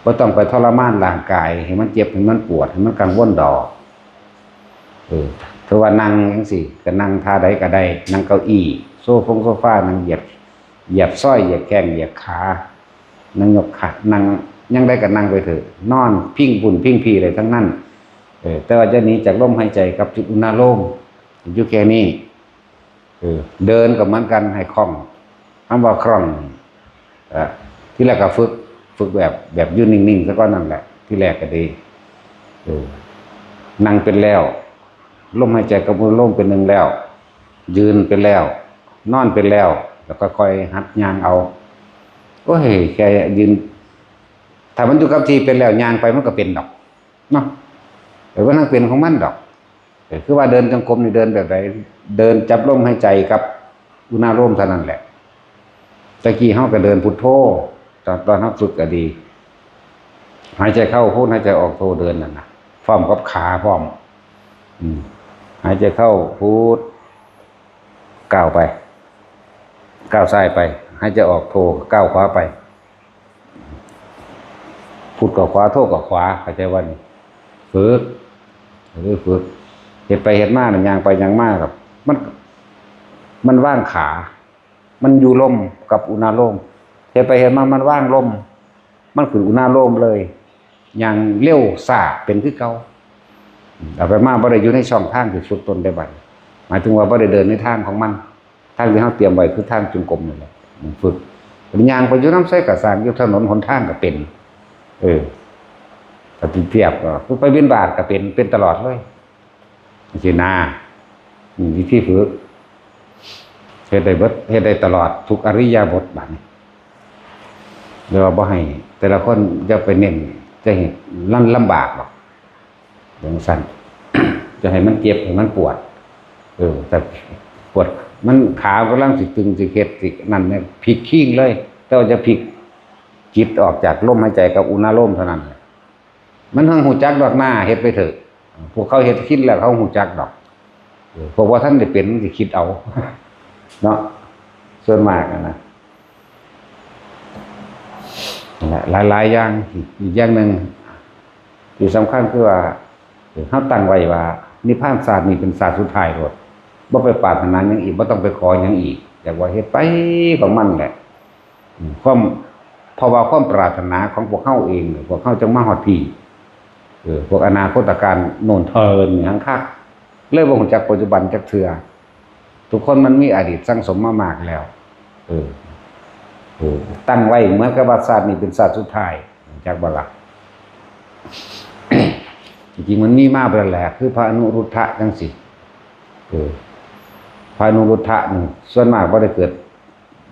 บ่ต้องไปทรมานร่างกาย ให้มันเจ็บ ให้มันปวด ให้มันกังวลดอก เออ ถือว่านั่งจั่งซี้ ก็นั่งท่าใดก็ได้ นั่งเก้าอี้ โซฟงโซฟา นั่งเหยียด เหยียดซอย เหยียดแข้ง เหยียดขา นั่งยกขา นั่ง ยังได้ก็นั่งไปเถอะ นอนพิงบุ่นพิงพีได้ทั้งนั้น เออ แต่ว่าจะหนีจากลมหายใจกับจุดอุณาโลม อยู่แค่นี้ เออ เดินก็เหมือนกัน ให้คล่อง คำว่าคล่อง เอ่อ ที่แรกก็ฝึก ฝึกแบบ แบบอยู่นิ่งๆ ซะก่อนนั่นแหละ ที่แรกก็ดี เออ นั่งเป็นแล้ว ลมหายใจกับลมเป็นหนึ่งแล้ว ยืนเป็นแล้ว นอนเป็นแล้ว แล้วก็ค่อยหัดย่างเอา โอ้ย แค่ยืน ถ้ามันอยู่กับที่เป็นแล้ว ย่างไปมันก็เป็นดอก เนาะ เออ มันนั่งเป็นของมันดอก เออ คือว่าเดินจงกรมนี่เดินแบบใด เดินจับลมหายใจกับอุณาโลมเท่านั้นแหละ ตะกี้เฮาก็เดินพุทโธ ตอน ตอนเฮาฝึกก็ดี หายใจเข้าพุท หายใจออกโธ เดินนั่นน่ะ พร้อมกับขาพร้อม อืม หายใจเข้าพุท ก้าวไป ก้าวซ้ายไป หายใจออกโธ ก้าวขวาไป พุทก็ขวา โธก็ขวา เข้าใจว่านี่ ฝึก เออ ฝึก เฮ็ดไปเฮ็ดมาน่ะ ย่างไปย่างมาครับ มัน มันวางขา มันอยู่ลมกับอุณาโลม เฮ็ดไปเฮ็ดมามันวางลม มันขึ้นอุณาโลมเลย ย่างเร็วช้าเป็นคือเก่า เอาไปมาบ่ได้อยู่ในช่องทางที่ฝึกตนได้บัด หมายถึงว่าบ่ได้เดินในทางของมัน ทางที่เฮาเตรียมไว้คือทางจงกรมนั่นแหละ ฝึก ย่างไปอยู่นำไสก็ซ่าง อยู่ถนนหนทางก็เป็น เออ ปฏิเทียบก็คือไปบิณฑบาตก็เป็น เป็นตลอดเลย จั่งซี้นะ อืม วิธีฝึก เฮ็ดได้เบิด เฮ็ดได้ตลอดทุกอิริยาบถบัดนี้ เรียกว่าบ่ให้แต่ละคนอย่าไปเน้น จะให้มันลำบากดอก จั่งซั้น จะให้มันเจ็บ ให้มันปวด เออ แต่ปวด มันขากำลังสิตึง สิเคล็ด สินั่นเนี่ย พลิกคิงเลย แต่ว่าจะพลิกจิตออกจากลมหายใจกับอุณาโลมเท่านั้นแหละ มันทั้งฮู้จักดอกหน้า เฮ็ดไปเถอะ พวกเขาเฮ็ดคิดแล้วเขาฮู้จักดอก เออ พวกบ่ทันได้เป็นมันสิคิดเอา เนาะ ส่วนมากอะนะ นั่นแหละ หลายๆอย่าง อีก อีกอย่างหนึ่งที่สำคัญคือว่า เฮาตั้งไว้ว่า นิพพานชาตินี้เป็นชาติสุดท้ายโลด บ่ไปปรารถนาหยังอีก บ่ต้องไปขอหยังอีก อยากว่าเฮ็ดไปของมันแหละ อืม ความ เพราะว่าความปรารถนาของพวกเฮาเองเนี่ย พวกเฮาจั่งมาฮอดพี้ เออ พวกอนาคตการโน่นเทินนี่หั้งคัก เลยบ่ฮู้จักปัจจุบันจักเทื่อ ทุกคนมันมีอดีตสั่งสมมามากแล้ว เออ เออ ตั้งไว้เหมือนกับว่าชาตินี้เป็นชาติสุดท้าย จักบ่ล่ะ จริงๆมันมีมาเบิดแหละ คือพระอนุรุทธะจั่งซี้ เออ พระอนุรุทธะนี่ส่วนมากบ่ได้เกิด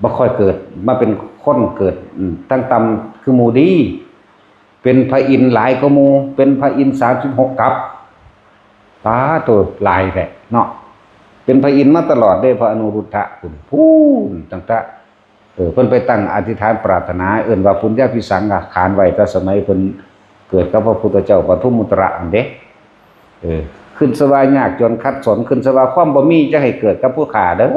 บ่ค่อยเกิดมาเป็นคนเกิด อืม ตั้งต่ำคือหมู่ดี เป็นพระอินทร์หลายกว่าหมู่ เป็นพระอินทร์สามสิบหกกับ ปาโต หลายแท้เนาะ เป็นพระอินทร์มาตลอดเด้ พระอนุรุทธะพุ้น พุ้น ตั้งแต่ เออ เพิ่นไปตั้งอธิษฐานปรารถนา เอิ้นว่าปุญญาภิสังขารไว้ แต่สมัยเพิ่นเกิดกับพระพุทธเจ้าปทุมมุตระนั่นเด้ เออ ขึ้นสว่ายากจนขัดสน ขึ้นสว่าความบ่มีจะให้เกิดกับผู้ข้าเด้อ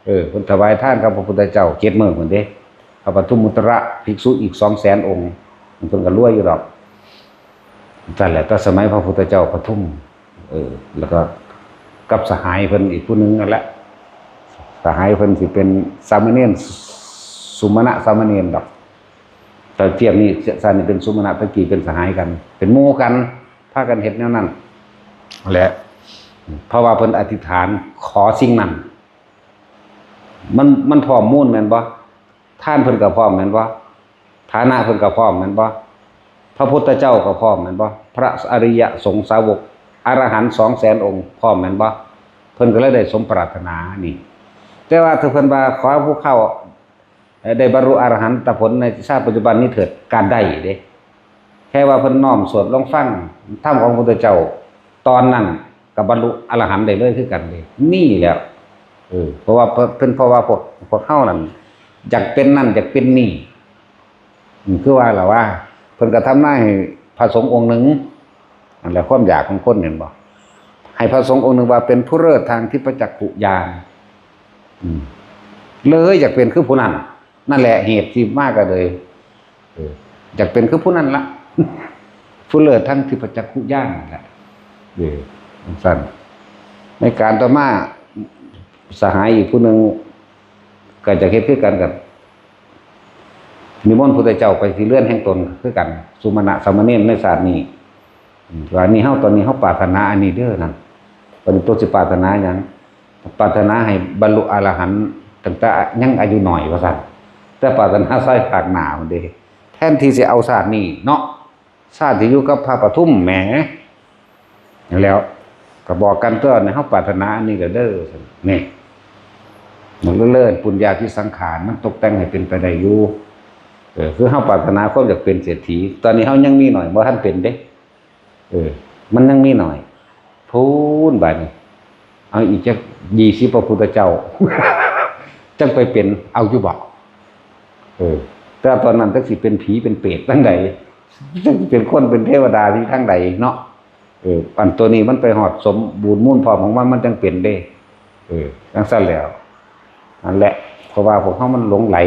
เออ เพิ่นถวายทานกับพระพุทธเจ้าเจ็ดมื้อพุ้นเด้ พระปทุมมุตระภิกษุอีกสองแสนองค์ เพิ่นก็รวยอยู่ดอก นั่นแหละ แต่สมัยพระพุทธเจ้าปทุม เออ แล้วก็กับสหายเพิ่นอีกผู้หนึ่งนั่นแหละ สหายเพิ่นสิเป็นสามเณร สุมาณะสามเณรดอก แต่เทียบนี่ ชาตินี้เป็นสุมาณะ ตะกี้เป็นสหายกัน เป็นหมู่กัน พากันเฮ็ดแนวนั้นแหละ เพราะว่าเพิ่นอธิษฐานขอสิ่งนั้น มัน มันพร้อมมูลแม่นบ่ ทานเพิ่นก็พร้อมแม่นบ่ ฐานะเพิ่นก็พร้อมแม่นบ่ พระพุทธเจ้าก็พร้อมแม่นบ่ พระอริยสงฆ์สาวกอรหันต์สองแสนองค์พร้อมแม่นบ่ เพิ่นก็เลยได้สมปรารถนานี่ แต่ว่าถ้าเพิ่นว่าขอผู้ข้า เอ่อ ได้บรรลุอรหันตผลในชาติปัจจุบันนี้เถิด ก็ได้เด้ แค่ว่าเพิ่นน้อมสวดลองฟังธรรมของพระพุทธเจ้า ตอนนั้นก็บรรลุอรหันต์ได้เลยคือกันเด้ นี่แหละ เออ เพราะว่าเพิ่น เพราะว่าพวก พวกเฮานั่นอยากเป็นนั่นอยากเป็นนี่ อืม คือว่าล่ะว่า เพิ่นก็ทำนายให้พระสงฆ์องค์หนึ่ง นั่นแหละความอยากของคน เห็นบ่ ให้พระสงฆ์องค์หนึ่งว่าเป็นผู้เลิศทางทิพยจักขุญาณ อืม เลยอยากเป็นคือผู้นั้น นั่นแหละเหตุที่มาก็เลย เออ อยากเป็นคือผู้นั้นละ ผู้เลิศทางทิพยจักขุญาณนั่นแหละ เออ จั่งซั้น ในการต่อมา สหายอีกผู้หนึ่ง ก็จะเฮ็ดคือกันกับ นิมนต์พุทธเจ้าไปที่เรือนแห่งตนคือกัน สุมาณะสามเณรในชาตินี้ อืม ว่านี่เฮา ตอนนี้เฮาปรารถนาอันนี้เด้อนั่น ตอนนี้ตัวสิปรารถนาหยัง ปรารถนาให้บรรลุอรหันต์ตั้งแต่ยังอายุน้อยว่าซั่น แต่ปรารถนาใส่ภาคหน้าพุ้นเด้ แทนที่สิเอาชาตินี้เนาะ ชาติที่อยู่กับพระปทุมแหม แล้วก็บอกกันตัวนี่ เฮาปรารถนาอันนี้ก็เด้อ นี่ มันเลิศปุญญาภิสังขาร มันตกแต่งให้เป็นไปได้อยู่ เออ คือเฮาปรารถนาความอยากเป็นเศรษฐี ตอนนี้เฮายังมีหน่อย บ่ทันเป็นเด้ เออ มันยังมีหน่อย พูนบาดนี้ เอาอีกจักยี่สิบพระพุทธเจ้า จักไปเป็น เอาอยู่บ่ เออ แต่ตอนนั้นจักสิเป็นผีเป็นเปรตทางใด จักสิเป็นคนเป็นเทวดาที่ทางใดเนาะ เออ อันตัวนี้มันไปฮอดสมบูรณ์มูลพร้อมของมัน มันจังเป็นเด้ เออ จั่งซั้นแล้ว นั่นแหละ เพราะว่าพวกเฮามันหลงไหล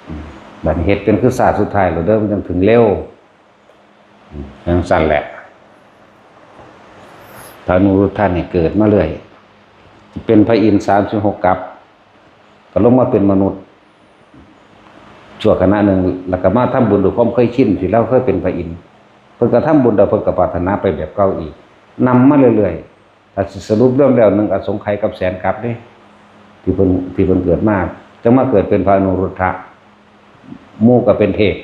อืม บัดนี้เฮ็ดเป็นคือชาติสุดท้ายแล้วเด้อ มันจังถึงเร็ว อืม จั่งซั้นแหละ พระอนุรุทธะนี่เกิดมาเรื่อย เป็นพระอินทร์สามสิบหกกับ ก็ลงมาเป็นมนุษย์ ชั่วขณะหนึ่ง แล้วก็มาทำบุญด้วยความเคยชินที่เราเคยเป็นพระอินทร์ เพิ่นก็ทำบุญแล้วเพิ่นก็ปรารถนาไปแบบเก่าอีก นำมาเรื่อยๆ ถ้าสิสรุปรวมแล้ว หนึ่งอสงไขยกับแสนกับเด้ ที่เพิ่น ที่เพิ่นเกิดมา จั่งมาเกิดเป็นพระอนุรุทธะ หมู่ก็เป็นเทพ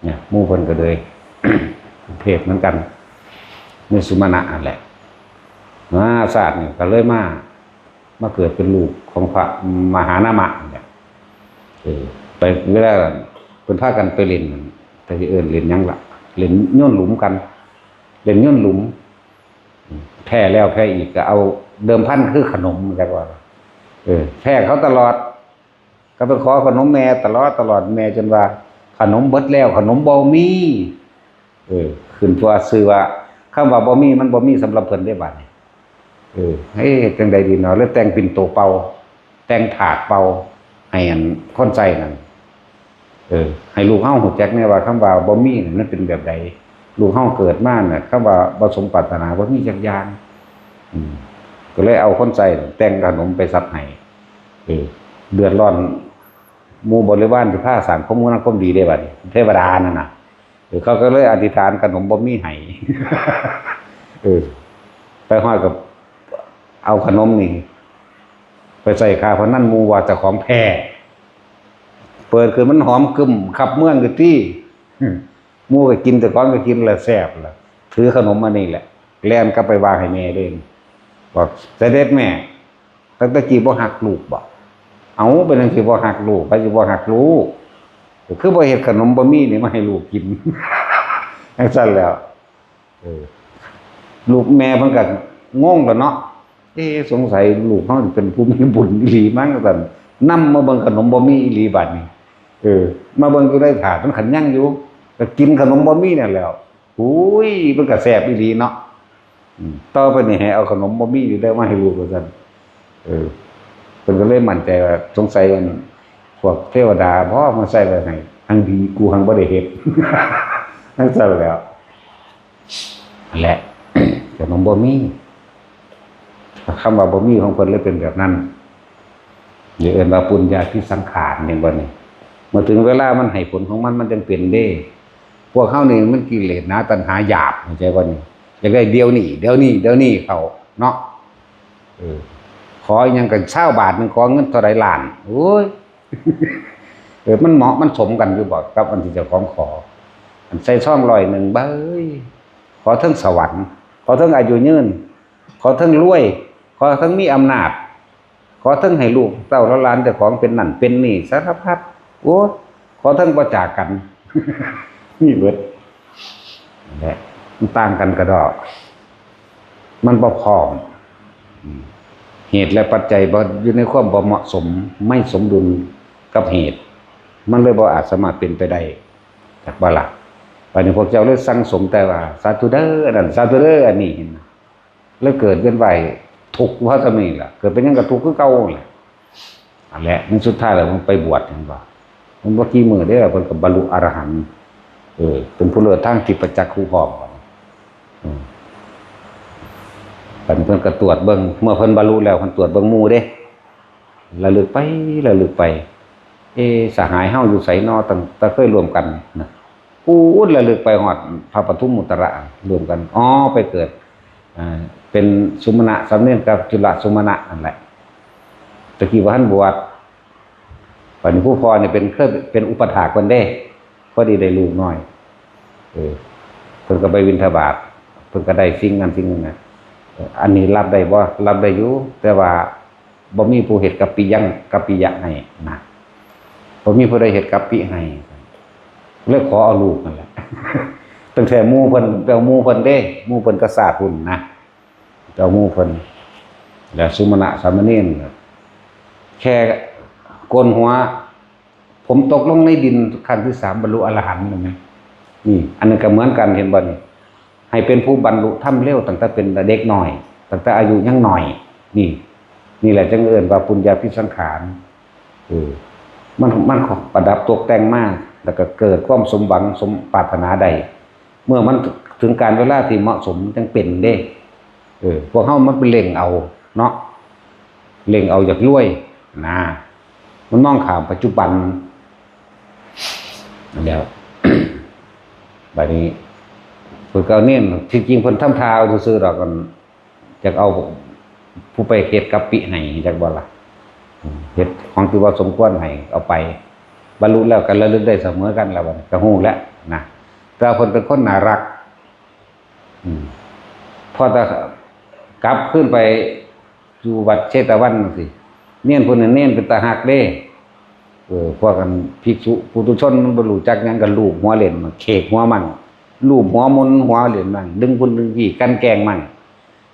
เนี่ย หมู่เพิ่นก็เลย เป็นเทพเหมือนกัน ในสุมาณะนั่นแหละ มาชาตินี่ก็เลยมา มาเกิดเป็นลูกของพระมหานามะเนี่ย เออ ไปเวลาเพิ่นพากันไปเล่น แต่สิเอิ้นเล่นหยังล่ะ เล่นโยนหลุมกัน เล่นโยนหลุม แพ้แล้วแพ้อีกก็เอาเดิมพันคือขนม จักว่า เออ แพ้เขาตลอด ก็ไปขอขนมแม่ตลอด ตลอด แม่จนว่าขนมเบิดแล้ว ขนมบ่มี เออ ขึ้นว่าชื่อว่า คำว่าบ่มีมันบ่มีสำหรับเพิ่นเด้บัดนี้ เออ เฮ้ย จั่งใดดีเนาะ เลยแต่งปิ่นโตเป่า แต่งถาดเป่า ให้อันคนใช้นั่น เออ ให้ลูกเฮาฮู้จักแหน่ว่าคำว่าบ่มีนี่มันเป็นแบบใด ลูกเฮาเกิดมาน่ะ คำว่าบ่สมปรารถนาบ่มีจักอย่าง อืม ก็เลยเอาคนใช้แต่งขนมไปสับให้ เออ เดือดร้อน หมู่บริวารสิพาสร้างความงามความดีได้บัดนี้ เทวดานั่นน่ะ เออ เขาก็เลยอธิษฐานขนมบ่มีให้ เออ ไปฮอดก็เอาขนมนี่ ไปใส่ค่าพนันหมู่ว่าเจ้าของแพ้ เปิดขึ้นมันหอมกึ่มขับเมืองอยู่ติ หมู่ก็กิน เจ้าของก็กินแล้วแซ่บล่ะ ถือขนมอันนี้แหละ แล่นกลับไปวางให้แม่เลย บอก "เสด็จแม่ ตั้งแต่กี้บ่ฮักลูกบ่ เอ้า เป็นจั่งซี่บ่ฮักลูก ไผสิบ่ฮักลูก ก็คือบ่เฮ็ดขนมบ่มีนี่มาให้ลูกกิน" จั่งซั่นแหล้ว เออ ลูกแม่เพิ่นก็งงแล้วเนาะ "เอ๊ะ สงสัยลูกเฮาสิเป็นผู้มีบุญอีหลีมั้ง" ว่าซั่น นำมาเบิ่งขนมบ่มีอีหลีบัดนี้ เออ มาเบิ่งอยู่ในถาดมันคันยังอยู่ ก็กินขนมบ่มีนั่นแหล้ว อุ้ย มันก็แซ่บอีหลีเนาะ อืม ต่อไปนี่ให้เอาขนมบ่มีนี่เด้อมาให้ลูก ว่าซั่น เออ เพิ่นก็เลยมั่นใจว่าสงสัยอันพวกเทวดาบ่มาใส่ไว้ให้ ทั้งดีกูหังบ่ได้เฮ็ด จั่งซั่นแหล้ว นั่นแหละ ขนมบ่มี คำว่าบ่มีของเพิ่นเลยเป็นแบบนั้น อย่าเอิ้นว่าปุญญาภิสังขาร เห็นบ่นี่ เมื่อถึงเวลามันให้ผลของมัน มันจั่งเป็นเด้ พวกเฮานี่มันกิเลสหนา ตัณหาหยาบ เข้าใจบ่นี่ อยากได้เดี๋ยวนี้ เดี๋ยวนี้ เดี๋ยวนี้เข้าเนาะ เออ ขออิหยังก็ซาวบาทหนึ่ง ขอเงินเท่าใดล้าน โอ้ย เออ มันเหมาะมันสมกันอยู่บ่กับอันที่เจ้าของขอ อันใส่ซองร้อยหนึ่ง เบ้ย ขอเทิงสวรรค์ ขอเทิงอายุยืน ขอเทิงรวย ขอเทิงมีอำนาจ ขอเทิงให้ลูกเต้าหลานเจ้าของเป็นนั่นเป็นนี่สารพัด โอ้ ขอเทิงบ่จากกัน มีเบิด นั่นแหละ มันต่างกันกะด้อ มันบ่พร้อม อืม เหตุและปัจจัยบ่อยู่ในความบ่เหมาะสม ไม่สมดุลกับเหตุ มันเลยบ่อาจสามารถเป็นไปได้ จักบ่ล่ะ บัดนี้พวกเจ้าเลยสั่งสมแต่ว่า "สาธุเด้ออันนั้น สาธุเด้ออันนี้" เห็นบ่ แล้วเกิดเวียนว่ายทุกข์ว่าซะนี่ล่ะ เกิดเป็นหยังก็ทุกข์คือเก่าแหละ อันแหละ มันสุดท้ายแล้วมันไปบวช เห็นบ่ มันบ่กี่มื้อเด้อ เพิ่นก็บรรลุอรหันต์ เออ เป็นผู้เลิศทางทิพยจักขุพร้อม อืม บัดนี้เพิ่นก็ตรวจเบิ่ง เมื่อเพิ่นบรรลุแล้ว เพิ่นตรวจเบิ่งหมู่เด้ ระลึกไป ระลึกไป เอ๊ะ สหายเฮาอยู่ไสน้อ ตั้งแต่เคยร่วมกันนะ ปู๊ด ระลึกไปฮอดพระปทุมมุตระ ร่วมกัน อ๋อ ไปเกิด อ่า เป็นสุมาณะสามเณรกับจุลสุมาณะนั่นแหละ ตะกี้บ่ทันบวช บัดนี้ผู้พ่อนี่เป็น เคยเป็นอุปัฏฐากเพิ่นเด้ พอดีได้ลูกน้อย เออ เพิ่นก็ไปบิณฑบาต เพิ่นก็ได้สิ่งนั้นสิ่งนี้นะ เออ อันนี้รับได้บ่ รับได้อยู่ แต่ว่าบ่มีผู้เฮ็ดกัปปิยัง กัปปิยะให้นะ บ่มีผู้ใดเฮ็ดกัปปิให้ เลยขอเอาลูกนั่นแหละ ตั้งแต่หมู่เพิ่น ไปเอาหมู่เพิ่นเด้ หมู่เพิ่นก็ซาดพุ้นนะ ไปเอาหมู่เพิ่น แล้วสุมาณะสามเณร แค่โกนหัว ผมตกลงในดินขั้นที่สาม บรรลุอรหันต์แล้วนะ นี่ อันนั้นก็เหมือนกัน เห็นบ่นี่ ให้เป็นผู้บรรลุธรรมเร็วตั้งแต่เป็นเด็กน้อย ตั้งแต่อายุยังน้อย นี่ นี่แหละจั่งเอิ้นว่าปุญญาภิสังขาร เออ มัน มันประดับตกแต่งมา แล้วก็เกิดความสมหวังสมปรารถนาได้ เมื่อมันถึงกาลเวลาที่เหมาะสมมันจั่งเป็นเด้ เออ พวกเฮามันไปเร่งเอาเนาะ เร่งเอาอยากรวยนะ มันมองข้ามปัจจุบัน แล้ว บัดนี้ เพิ่นก็เอาเน้น ที่จริงเพิ่นทำท่าเอาซื่อๆดอก กัน จักเอาผู้ไปเฮ็ดกัปปิให้ จักบ่ล่ะ อืม เฮ็ดของที่ว่าสมควรให้เอาไป บรรลุแล้วก็ระลึกได้เสมอกันแล้ว บัดนี้ก็ฮู้แล้วนะ แต่ว่าเพิ่นเป็นคนน่ารัก อืม พอแต่กลับคืนไปอยู่วัดเชตวันจั่งซี้ เณรผู้นั้นเณรเป็นตาฮักเด้ เออ พวกกันภิกษุปุถุชนมันบ่รู้จักหยังก็ลูบหัวเล่น เขกหัวมั่ง ลูบหัวหมุนหัวเล่นมั่ง ดึงพุ้นดึงพี้ กลั่นแกล้งมั่ง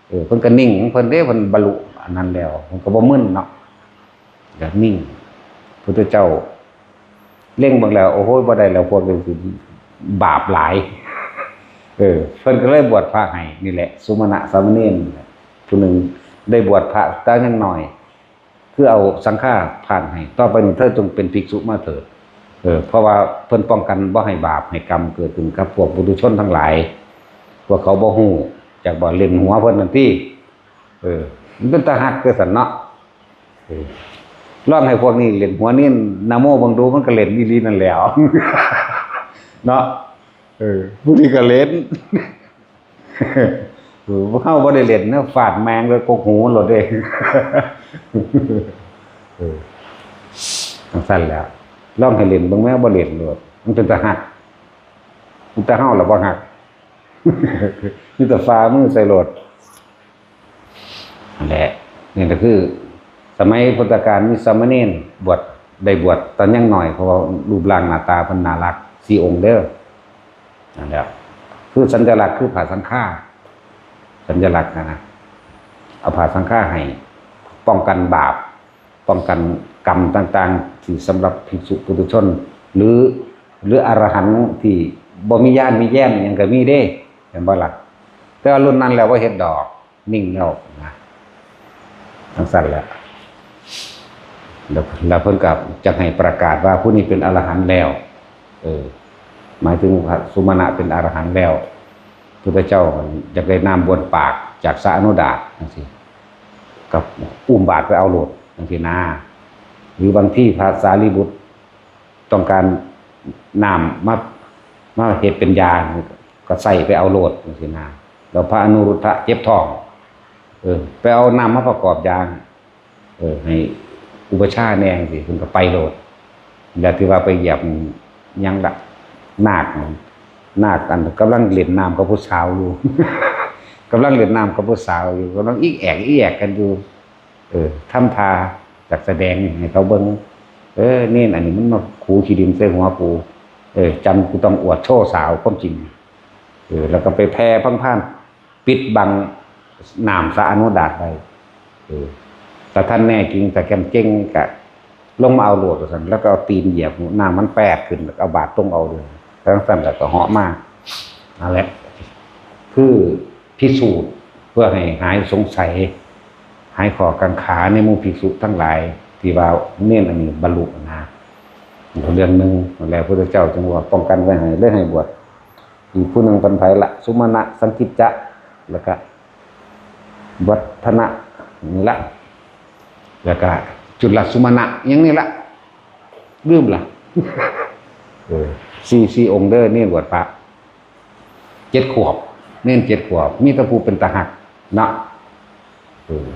เออ เพิ่นก็นิ่งของเพิ่นเด้ เพิ่นบรรลุอันนั้นแล้ว เพิ่นก็บ่มึนเนาะ ก็นิ่ง พุทธเจ้าเล็งเบิ่งแล้ว โอ้โห บ่ได้แล้ว พวกนี้สิบาปหลาย เออ เพิ่นก็เลยบวชพระให้ นี่แหละ สุมาณะสามเณรนี่แหละ ผู้หนึ่งได้บวชพระแต่ยังน้อย คือเอาสังฆาทานให้ ต่อไปนี้เธอจงเป็นภิกษุมาเถิด เออ เพราะว่าเพิ่นป้องกันบ่ให้บาปให้กรรมเกิดขึ้นกับพวกปุถุชนทั้งหลาย พวกเขาบ่ฮู้จักบ่ เล่นหัวเพิ่นนั่นติ เออ มันเป็นตาฮักคือซั่นเนาะ เออ ลองให้พวกนี้เล่นหัวเน้นนะโมเบิ่งดู มันก็เล่นอีหลีนั่นแหล้ว เนาะ เออ ผู้นี้ก็เล่น เออ พวกเฮาบ่ได้เล่นนะ ฟาดแม่งเลย กกหูโลดเด้ เออ จั่งซั่นแหล้ว ลองให้เล่นเบิ่งแหม บ่เล่นโลด มันเป็นตาฮัก มีแต่เฮาล่ะบ่ฮัก มีแต่ฝ่ามือใส่โลด นั่นแหละ นี่ก็คือ สมัยพุทธกาลมีสามเณรบวช ได้บวชตอนยังน้อย เพราะว่ารูปร่างหน้าตาเพิ่นน่ารัก สี่องค์เด้อ นั่นแหละ คือสัญลักษณ์ คือผ้าสังฆา สัญลักษณ์นะนะ เอาผ้าสังฆาให้ ป้องกันบาป ป้องกันกรรมต่างๆ ที่สำหรับภิกษุปุถุชน หรือ หรืออรหันต์ที่บ่มีญาณมีแย้มหยังก็มีเด้ เห็นบ่ล่ะ แต่ว่ารุ่นนั้นแล้วบ่เฮ็ดดอก นิ่งแล้วนะ จั่งซั่นแหละ แล้ว แล้วเพิ่นก็จักให้ประกาศว่าผู้นี้เป็นอรหันต์แล้ว เออ หมายถึงพระสุมาณะเป็นอรหันต์แล้ว พุทธเจ้าอยากได้น้ำบ้วนปากจากสระอโนดาตจั่งซี้ ก็อุ้มบาตรไปเอาโลดจั่งซี้นะ หรือบางทีพระสารีบุตรต้องการน้ำมา มาเฮ็ดเป็นยา ก็ใส่ไปเอาโลดจั่งซี้นะ แล้วพระอนุรุทธะเจ็บท้อง เออ ไปเอาน้ำมาประกอบยา เออ ให้อุปัชฌาย์แหน่จั่งซี้ เพิ่นก็ไปโลด แล้วที่ว่าไปเหยียบหยังล่ะ นาค นาคอันกำลังเล่นน้ำกับผู้สาวอยู่ กำลังเล่นน้ำกับผู้สาวอยู่ กำลังอิกแอกอิกแอกกันอยู่ เออ ทำท่าจักแสดงให้เขาเบิ่ง เออ เณรอันนี้มันมาขูขี้ดินใส่หัวกู เออ จำกูต้องอวดโชว์สาวความจริง เออ แล้วก็ไปแผ่พังพ่าน ปิดบังน้ำสระอโนดาตไว้ เออ ถ้าท่านแน่จริง ถ้าแจ่มแจ้งก็ลงมาเอาโลดว่าซั่น แล้วก็เอาตีนเหยียบ น้ำมันแปดขึ้น แล้วก็เอาบาตรตรงเอาเลย แล้วจั่งซั่นแล้วก็เหาะมา นั่นแหละ คือพิสูจน์เพื่อให้หายสงสัย หายข้อกังขาในหมู่ภิกษุทั้งหลาย ที่ว่าเณรอันนี้บรรลุนะ เรื่องหนึ่ง แล้วพระพุทธเจ้าจึงว่าป้องกันไว้ให้ เลยให้บวช อีกผู้หนึ่งเป็นไผละ สุมาณะ สังกิจจะ แล้วก็วัฒนะ นี่ละ แล้วก็จุลสุมาณะ อย่างนี้ละ ลืมละ เออ สี่ สี่องค์เด้อ เณรบวชพระ เจ็ดขวบ เณรเจ็ดขวบ มีแต่ผู้เป็นตาฮักเนาะ เออ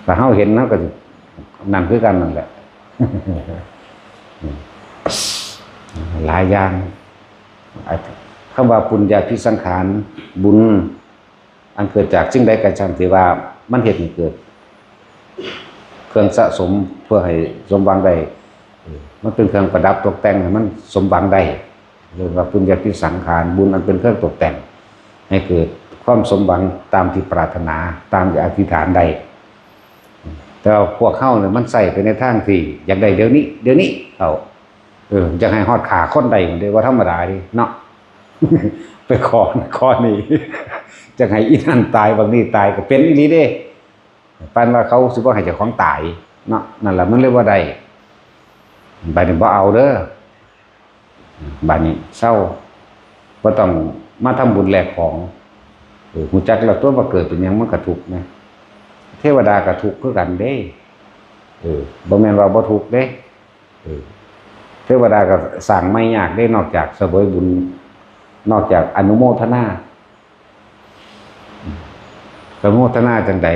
ถ้าเฮาเห็นเฮาก็สินั่นคือกันนั่นแหละ หลายอย่าง คำว่าปุญญาภิสังขาร บุญ อันเกิดจากสิ่งใดก็ช่างที่ว่ามันเฮ็ดให้เกิด เครื่องสะสมเพื่อให้สมหวังได้ เออ มันเป็นเครื่องประดับตกแต่งให้มันสมหวังได้ เรียกว่าปุญญาภิสังขาร บุญอันเป็นเครื่องตกแต่ง ให้เกิดความสมหวังตามที่ปรารถนา ตามที่อธิษฐานได้ แต่ว่าพวกเฮาเนี่ยมันใส่ไปในทางที่อยากได้เดี๋ยวนี้ เดี๋ยวนี้ เอา เออ อยากให้ฮอดฆ่าคนได้ มันเด้ บ่ธรรมดาเด้เนาะ ไปขอ ขอนี่ อยากให้อีนั่นตาย บักนี่ตาย ก็เป็นอีหลีเด้ ปานว่าเขาสิบ่ให้เจ้าของตายเนาะ นั่นล่ะมันเลยบ่ได้ บัดนี้บ่เอาเด้อ บัดนี้เซา บ่ต้องมาทำบุญแลกของ เออ ฮู้จักแล้วตัวว่าเกิดเป็นหยังมันก็ทุกข์นะ เทวดาก็ทุกข์คือกันเด้ เออ บ่แม่นว่าบ่ทุกข์เด้ เออ เทวดาก็สร้างใหม่ยากเด้ นอกจากเสวยบุญ นอกจากอนุโมทนา อนุโมทนาจั่งใด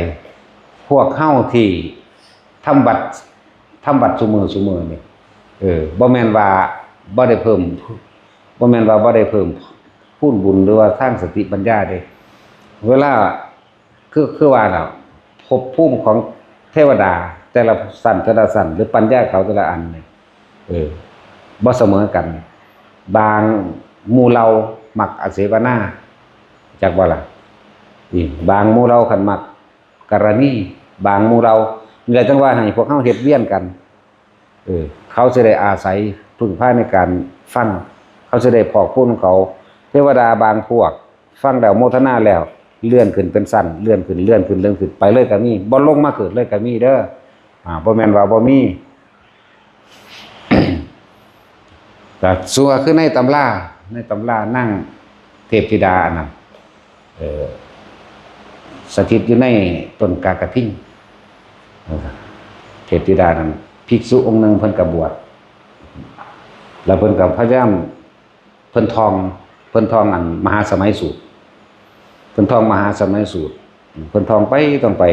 พวกเฮาที่ทำวัด ทำวัดซุมื้อซุมื้อนี่ เออ บ่แม่นว่าบ่ได้เพิ่ม บ่แม่นว่าบ่ได้เพิ่มพูนบุญหรือว่าทางสติปัญญาเด้ เวลา คือ คือว่าน่ะ ภพภูมิของเทวดาแต่ละชั้น แต่ละชั้น หรือปัญญาเขาแต่ละอันเนี่ย เออ บ่เสมอกัน บางหมู่เหล่ามักอาเสวนา จักบ่ล่ะ อีกบางหมู่เหล่าคันมักกรณี บางหมู่เหล่า นี่แหละจั่งว่าให้พวกเฮาเฮ็ดเวียนกัน เออ เขาสิได้อาศัยพึ่งพาในการฟัง เขาสิได้พอกพูนของเขา เทวดาบางพวก ฟังแล้วโมทนาแล้ว เลื่อนขึ้นเป็นชั้น เลื่อนขึ้น เลื่อนขึ้น เลื่อนขึ้น ไปเลยก็มี บ่ลงมาเกิดเลยก็มีเด้อ อ่า บ่แม่นว่าบ่มี ก็ซั่วคือในตำรา ในตำรานางเทพธิดาอันนั้น เอ่อ สถิตอยู่ในต้นกากระทิง เออ เทพธิดานั้น ภิกษุองค์หนึ่งเพิ่นก็บวช แล้วเพิ่นก็พยายาม เพิ่นท่อง เพิ่นท่องอันมหาสมัยสูตร เพิ่นท่องมหาสมัยสูตร เพิ่นท่องไปท่องไป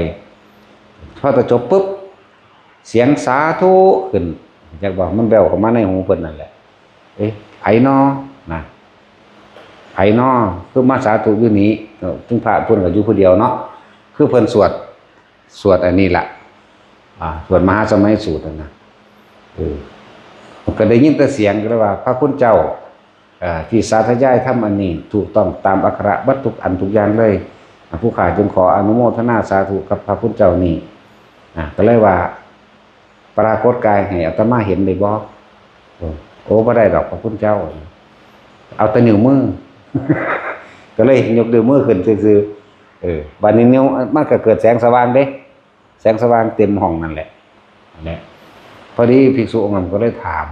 พอจะจบปุ๊บ เสียงสาธุขึ้น อยากบอกมันแว่วเข้ามาในหูเพิ่นนั่นแหละ เอ๊ะ ไผนอนะ ไผนอ คือมาสาธุอยู่นี้ เออ ถึงพระเพิ่นก็อยู่ผู้เดียวเนาะ คือเพิ่นสวด สวดอันนี้ละ อ่า สวดมหาสมัยสูตรนั่นนะ เออ ก็ได้ยินแต่เสียงก็เลยว่า พระคุณเจ้า เอ่อ ที่สาธยายธรรมอันนี้ ถูกต้องตามอักขระเบิดทุกอันทุกอย่างเลย อ่ะ ผู้ข้าจึงขออนุโมทนาสาธุกับพระคุณเจ้านี้ อ่ะ ก็เลยว่า ปรากฏกายให้อาตมาเห็นได้บ่ โอ้ โอ้ บ่ได้ดอกพระคุณเจ้า เอาแต่นิ้วมือ ก็เลยยกนิ้วมือขึ้นซื่อๆ เออ บัดนี้นิ้ว มันก็เกิดแสงสว่างเด้ แสงสว่างเต็มห้องนั่นแหละ นั่นแหละ พอดีภิกษุองค์นั้นก็เลยถาม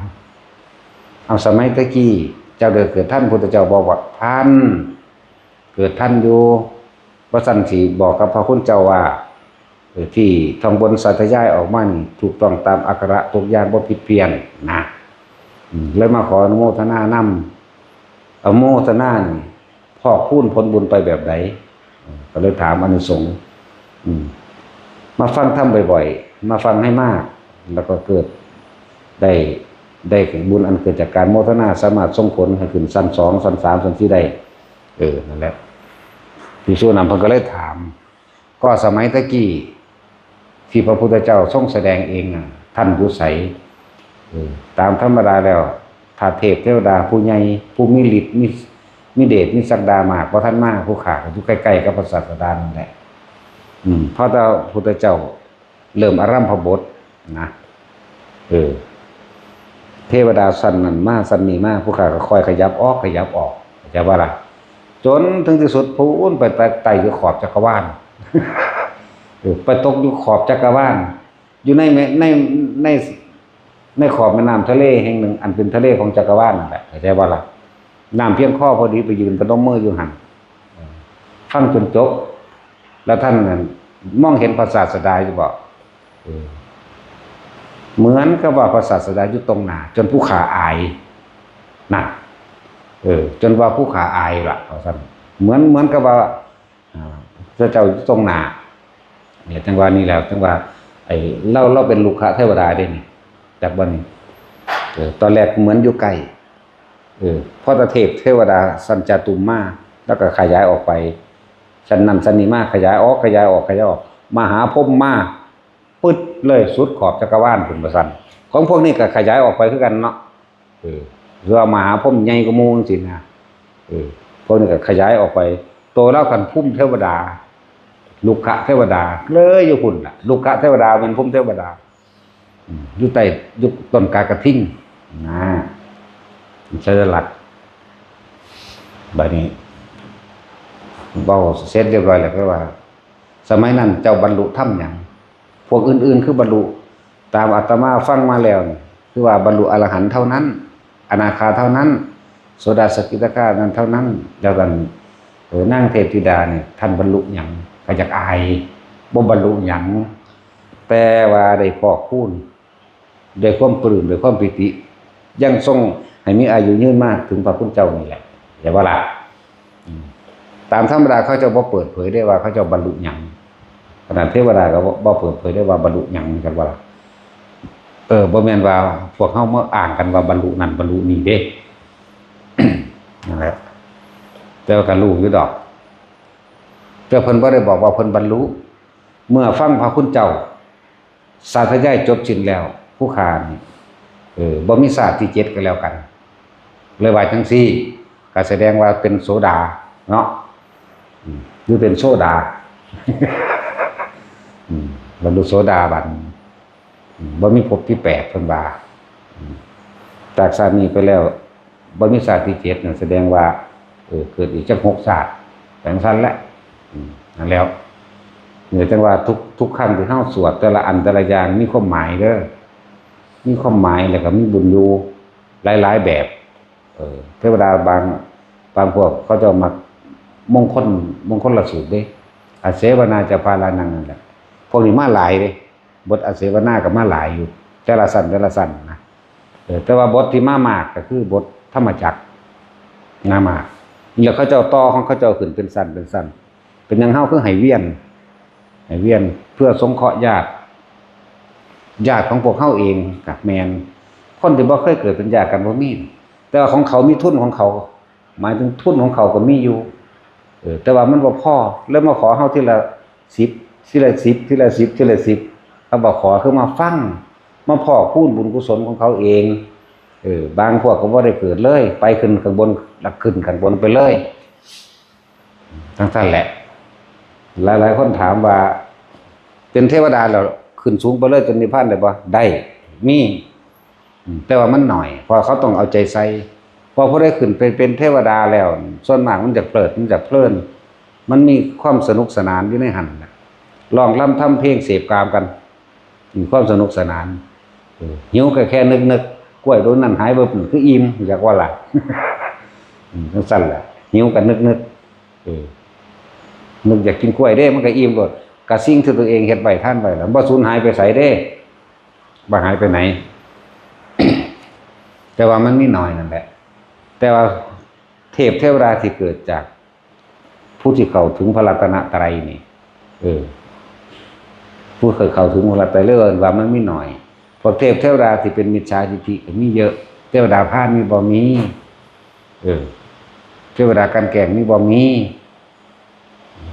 เอา สมัยตะกี้ เจ้าได้เกิดทันพุทธเจ้าบ่ ว่าทัน เกิดทันอยู่ ว่าซั่นสิบอกกับพระคุณเจ้าว่า เออ ที่ท่องบนสาธยายออกมานี่ ถูกต้องตามอักขระทุกอย่างบ่ผิดเพี้ยนนะ อืม เลยมาขออนุโมทนานำ อนุโมทนานี่ พอกพูนผลบุญไปแบบใด อืม ก็เลยถามอานิสงส์ อืม มาฟังธรรมบ่อยๆ มาฟังให้มาก แล้วก็เกิดได้ ได้บุญอันเกิดจากการโมทนา สามารถส่งผลให้ขึ้นชั้นสอง ชั้นสาม ชั้นสี่ได้ เออ นั่นแหละ ภิกษุนั้นเพิ่นก็เลยถาม ก็สมัยตะกี้ ที่พระพุทธเจ้าทรงแสดงเองน่ะ ท่านอยู่ไส เออ ตามธรรมดาแล้ว ถ้าเทพเทวดาผู้ใหญ่ ผู้มีฤทธิ์ มี มีเดช มีศักดามาก บ่ทันมา ผู้ข้าก็อยู่ใกล้ๆ กับพระศาสดานั่นแหละ อืม พอแต่พุทธเจ้าเริ่มอารัมภบทนะ เออ เทวดาชั้นนั้นมา ชั้นนี้มา ผู้ข้าก็ค่อยขยับออก ขยับออก เข้าใจบ่ล่ะ จนถึงที่สุด พู้นไปไต่ ไต่อยู่ขอบจักรวาล เออ ไปตกอยู่ขอบจักรวาล อยู่ในแม่ ใน ใน ในขอบแม่น้ำทะเลแห่งหนึ่ง อันเป็นทะเลของจักรวาลนั่นแหละ เข้าใจบ่ล่ะ น้ำเพียงคอพอดี ไปยืนพนมมืออยู่หั่น เออ ฟังจนจบ แล้วท่านนั้นมองเห็นพระศาสดาอยู่บ่ เออ เหมือนกับว่าพระศาสดาอยู่ตรงหน้า จนผู้ข้าอาย นั่น เออ จนว่าผู้ข้าอายล่ะ ว่าซั่น เหมือน เหมือนกับว่า อ่า พระเจ้าอยู่ตรงหน้า เนี่ย จังหวะนี้แล้ว จังหวะ ไอ้ เรา เราเป็นรุกขเทวดาเด้นี่ จักบ่นี่ เออ ตอนแรกเหมือนอยู่ใกล้ เออ พอตะเทพเทวดาชั้นจาตุมมา แล้วก็ขยายออกไป ชั้นนั้นชั้นนี้มา ขยายออก ขยายออก ขยายออก มหาพรหมมา ปึ๊ดเลย สุดขอบจักรวาลพุ้นว่าซั่น ของพวกนี้ก็ขยายออกไปคือกันเนาะ เออ หรือว่ามหาพรหมใหญ่กว่าหมู่จังซี้นะ เออ พวกนี้ก็ขยายออกไป โตแล้วคันภูมิเทวดา รุกขเทวดา เลยอยู่พุ้นล่ะ รุกขเทวดาเป็นภูมิเทวดา อืม อยู่ใต้ อยู่ต้นกากระทิง นะ สัญลักษณ์ บัดนี้ เว้าเสร็จเรียบร้อยแล้ว ก็ว่า สมัยนั้นเจ้าบรรลุธรรมหยัง พวกอื่นๆ คือบรรลุ ตามอาตมาฟังมาแล้วนี่ คือว่าบรรลุอรหันต์เท่านั้น อนาคาเท่านั้น โสดาสกิทาคานั้นเท่านั้น แล้วกัน เออ นางเทพธิดาเนี่ย ท่านบรรลุหยัง ก็อยากอาย บ่บรรลุหยัง แต่ว่าได้พอกพูน ด้วยความปลื้ม ด้วยความปีติ ยังทรงให้มีอายุยืนมาถึงพระคุณเจ้านี่แหละ เห็นบ่ล่ะ อืม ตามธรรมดาเขาเจ้าบ่เปิดเผยได้ว่าเขาเจ้าบรรลุหยัง ขนาดเทวดาก็บ่ บ่เปิดเผยได้ว่าบรรลุหยัง กันว่าล่ะ เออ บ่แม่นว่าพวกเฮามาอ้างกันว่าบรรลุนั่นบรรลุนี่เด้ นั่นแหละ แต่ว่าก็รู้อยู่ดอก แต่เพิ่นบ่ได้บอกว่าเพิ่นบรรลุ เมื่อฟังพระคุณเจ้าสาธยายจบสิ้นแล้ว ผู้ข้านี่ เออ บ่มีชาติที่เจ็ดก็แล้วกัน เลยว่าจังซี่ ก็แสดงว่าเป็นโสดาเนาะ อืม หรือเป็นโสดา อืม บรรลุโสดาบัน อืม บ่มีภพที่แปด เพิ่นว่า อืม จากชาตินี้ไปแล้ว บ่มีชาติที่เจ็ดนั่นแสดงว่า เออ เกิดอีกจักหกชาติ จังซั่นแหละ อืม นั่นแล้ว เนี่ย จังว่าทุก ทุกครั้งที่เฮาสวดแต่ละอันแต่ละอย่างมีความหมายเด้อ มีความหมายแล้วก็มีบุญอยู่หลายๆ แบบ เออ เทวดาบาง บางพวกเขาเจ้ามักมงคล มงคลสูตรเด้ อาเสวนาจะพาลานังนั่นแหละ พวกนี้มาหลายเด้ บทอาเสวนาก็มาหลายอยู่ แต่ละชั้นแต่ละชั้นนะ เออ แต่ว่าบทที่มามากก็คือบทธรรมจักร มามาก แล้วเขาเจ้าต่อของเขาเจ้าขึ้นเป็นชั้นเป็นชั้น เป็นหยังเฮาคือให้เวียน ให้เวียนเพื่อสงเคราะห์ญาติ ญาติของพวกเฮาเองกับแม่น คนที่บ่เคยเกิดเป็นญาติกันบ่มี แต่ว่าของเขามีทุนของเขา หมายถึงทุนของเขาก็มีอยู่ เออ แต่ว่ามันบ่พอ เลยมาขอเฮาทีละสิบ ทีละสิบ ทีละสิบ ทีละสิบ เขาบอกขอคือมาฟัง มาพอกพูนบุญกุศลของเขาเอง เออ บางพวกก็บ่ได้เกิดเลย ไปขึ้นข้างบน หลักขึ้นข้างบนไปเลย ทั้งสั้นแหละ หลายๆคนถามว่า เป็นเทวดาแล้วขึ้นสูงไปเลยจนนิพพานได้บ่ ได้ มี อืม แต่ว่ามันหน่อย เพราะเขาต้องเอาใจใส่ พอผู้ได้ขึ้นไปเป็นเทวดาแล้ว ส่วนมากมันจะเพลิด มันจะเพลิน มันมีความสนุกสนานอยู่ในหันน่ะ ร้องรำทำเพลงเสพกามกัน มีความสนุกสนาน เออ หิวก็แค่นึกๆ กล้วยโลนั้นหายเบิบ คืออิ่ม อยากว่าล่ะ อืม จังซั่นแหละ หิวก็นึกๆ เออ นึกอยากกินกล้วยเด้ มันก็อิ่มโลด ก็สิ่งที่ตัวเองเฮ็ดไว้ทานไว้ล่ะ บ่สูญหายไปไสเด้ บ่หายไปไหน แต่ว่ามันมีน้อยนั่นแหละ แต่ว่าเทพเทวดาที่เกิดจากผู้ที่เข้าถึงพระรัตนตรัยนี่ เออ ผู้เคยเข้าถึงพระรัตนตรัยเลยว่ามันมีน้อย พวกเทพเทวดาที่เป็นมิจฉาทิฏฐิก็มีเยอะ เทวดาพาลมีบ่ มี เออ เทวดากลั่นแกล้งมีบ่ มี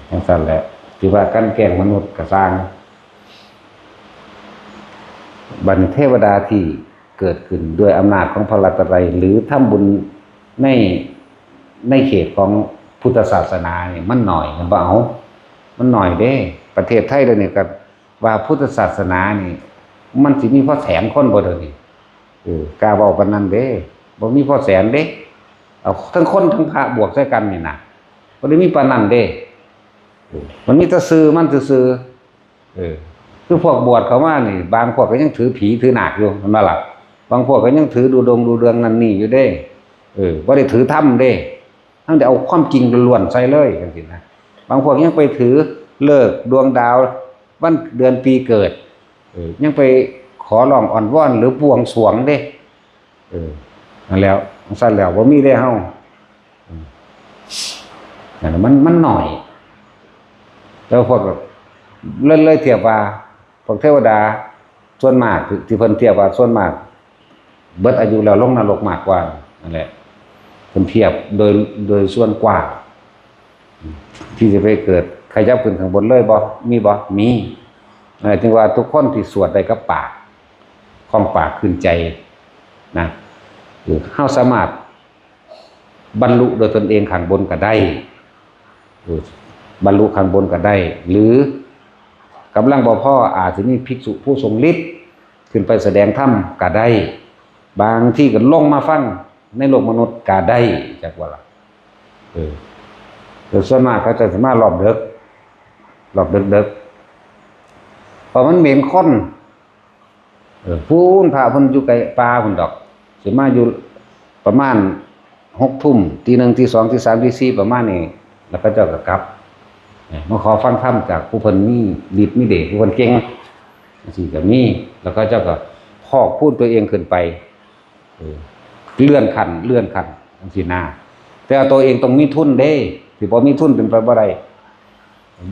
จังซั่นแหละ ที่ว่ากลั่นแกล้งมนุษย์ก็ซ่าง บัดนี้เทวดาที่เกิดขึ้นด้วยอำนาจของพระรัตนตรัย หรือทำบุญใน ในเขตของพุทธศาสนานี่มันน้อย มันบ่เอา มันน้อยเด้ ประเทศไทยเดี๋ยวนี้ก็ว่าพุทธศาสนานี่ มันสิมีพอแสนคนบ่เดี๋ยวนี้ เออ กล้าเว้าปานนั้นเด้ บ่มีพอแสนเด้ เอาทั้งคนทั้งพระบวกใส่กันนี่นะ บ่ได้มีปานนั้นเด้ เออ มันมีแต่ชื่อมันซื่อๆ เออ คือพวกบวชเข้ามานี่ บางพวกก็ยังถือผีถือนาคอยู่ แม่นบ่ล่ะ บางพวกก็ยังถือดูดงดูเดืองนั่นนี่อยู่เด้ เออ บ่ได้ถือธรรมเด้ ทั้งได้เอาความจริงล้วนๆใส่เลยจังซี่นะ บางพวกยังไปถือฤกษ์ดวงดาว วันเดือนปีเกิด เออ ยังไปขอร้องอ้อนวอนหรือบวงสรวงเด้ เออ นั่นแหล้ว จังซั่นแล้ว บ่มีเด้เฮา อืม นั่นน่ะ มัน มันน้อย แล้วพวก เลย เลยเทียบว่า พวกเทวดาส่วนมาก ที่ ที่เพิ่นเทียบว่าส่วนมาก เบิดอายุแล้วลงนรกมากกว่า นั่นแหละ เพิ่นเทียบโดย โดยส่วนกว้าง ที่จะไปเกิดขยับขึ้นข้างบนเลยบ่ มีบ่ มี เออ ถึงว่าทุกคนที่สวดได้กับปาก ของปากขึ้นใจนะ เออ เฮาสามารถบรรลุโดยตนเองข้างบนก็ได้ เออ บรรลุข้างบนก็ได้ หรือกำลังบ่พอ อาจสิมีภิกษุผู้ทรงฤทธิ์ขึ้นไปแสดงธรรมก็ได้ บางทีก็ลงมาฟังในโลกมนุษย์ก็ได้ จักว่าล่ะ เออ แต่ส่วนมากเขาเจ้าสิมารอบดึก รอบดึกๆ เพราะมันเหม็นคน เออ พู้นพระเพิ่นอยู่ไกลป่าพุ้นดอก สิมาอยู่ประมาณหกทุ่ม ตีหนึ่ง ตีสอง ตีสาม ตีสี่ ประมาณนี้ แล้วเขาเจ้าก็กลับ เออ มาขอฟังธรรมจากผู้เพิ่นมีฤทธิ์มีเดช ผู้เพิ่นเก่ง จังซี้ก็มี แล้วเขาเจ้าก็พอกพูนตัวเองขึ้นไป เออ เลื่อนขั้น เลื่อนขั้น จังซี้นะ แต่ว่าตัวเองต้องมีทุนเด้ สิบ่มีทุนเป็นไปบ่ได้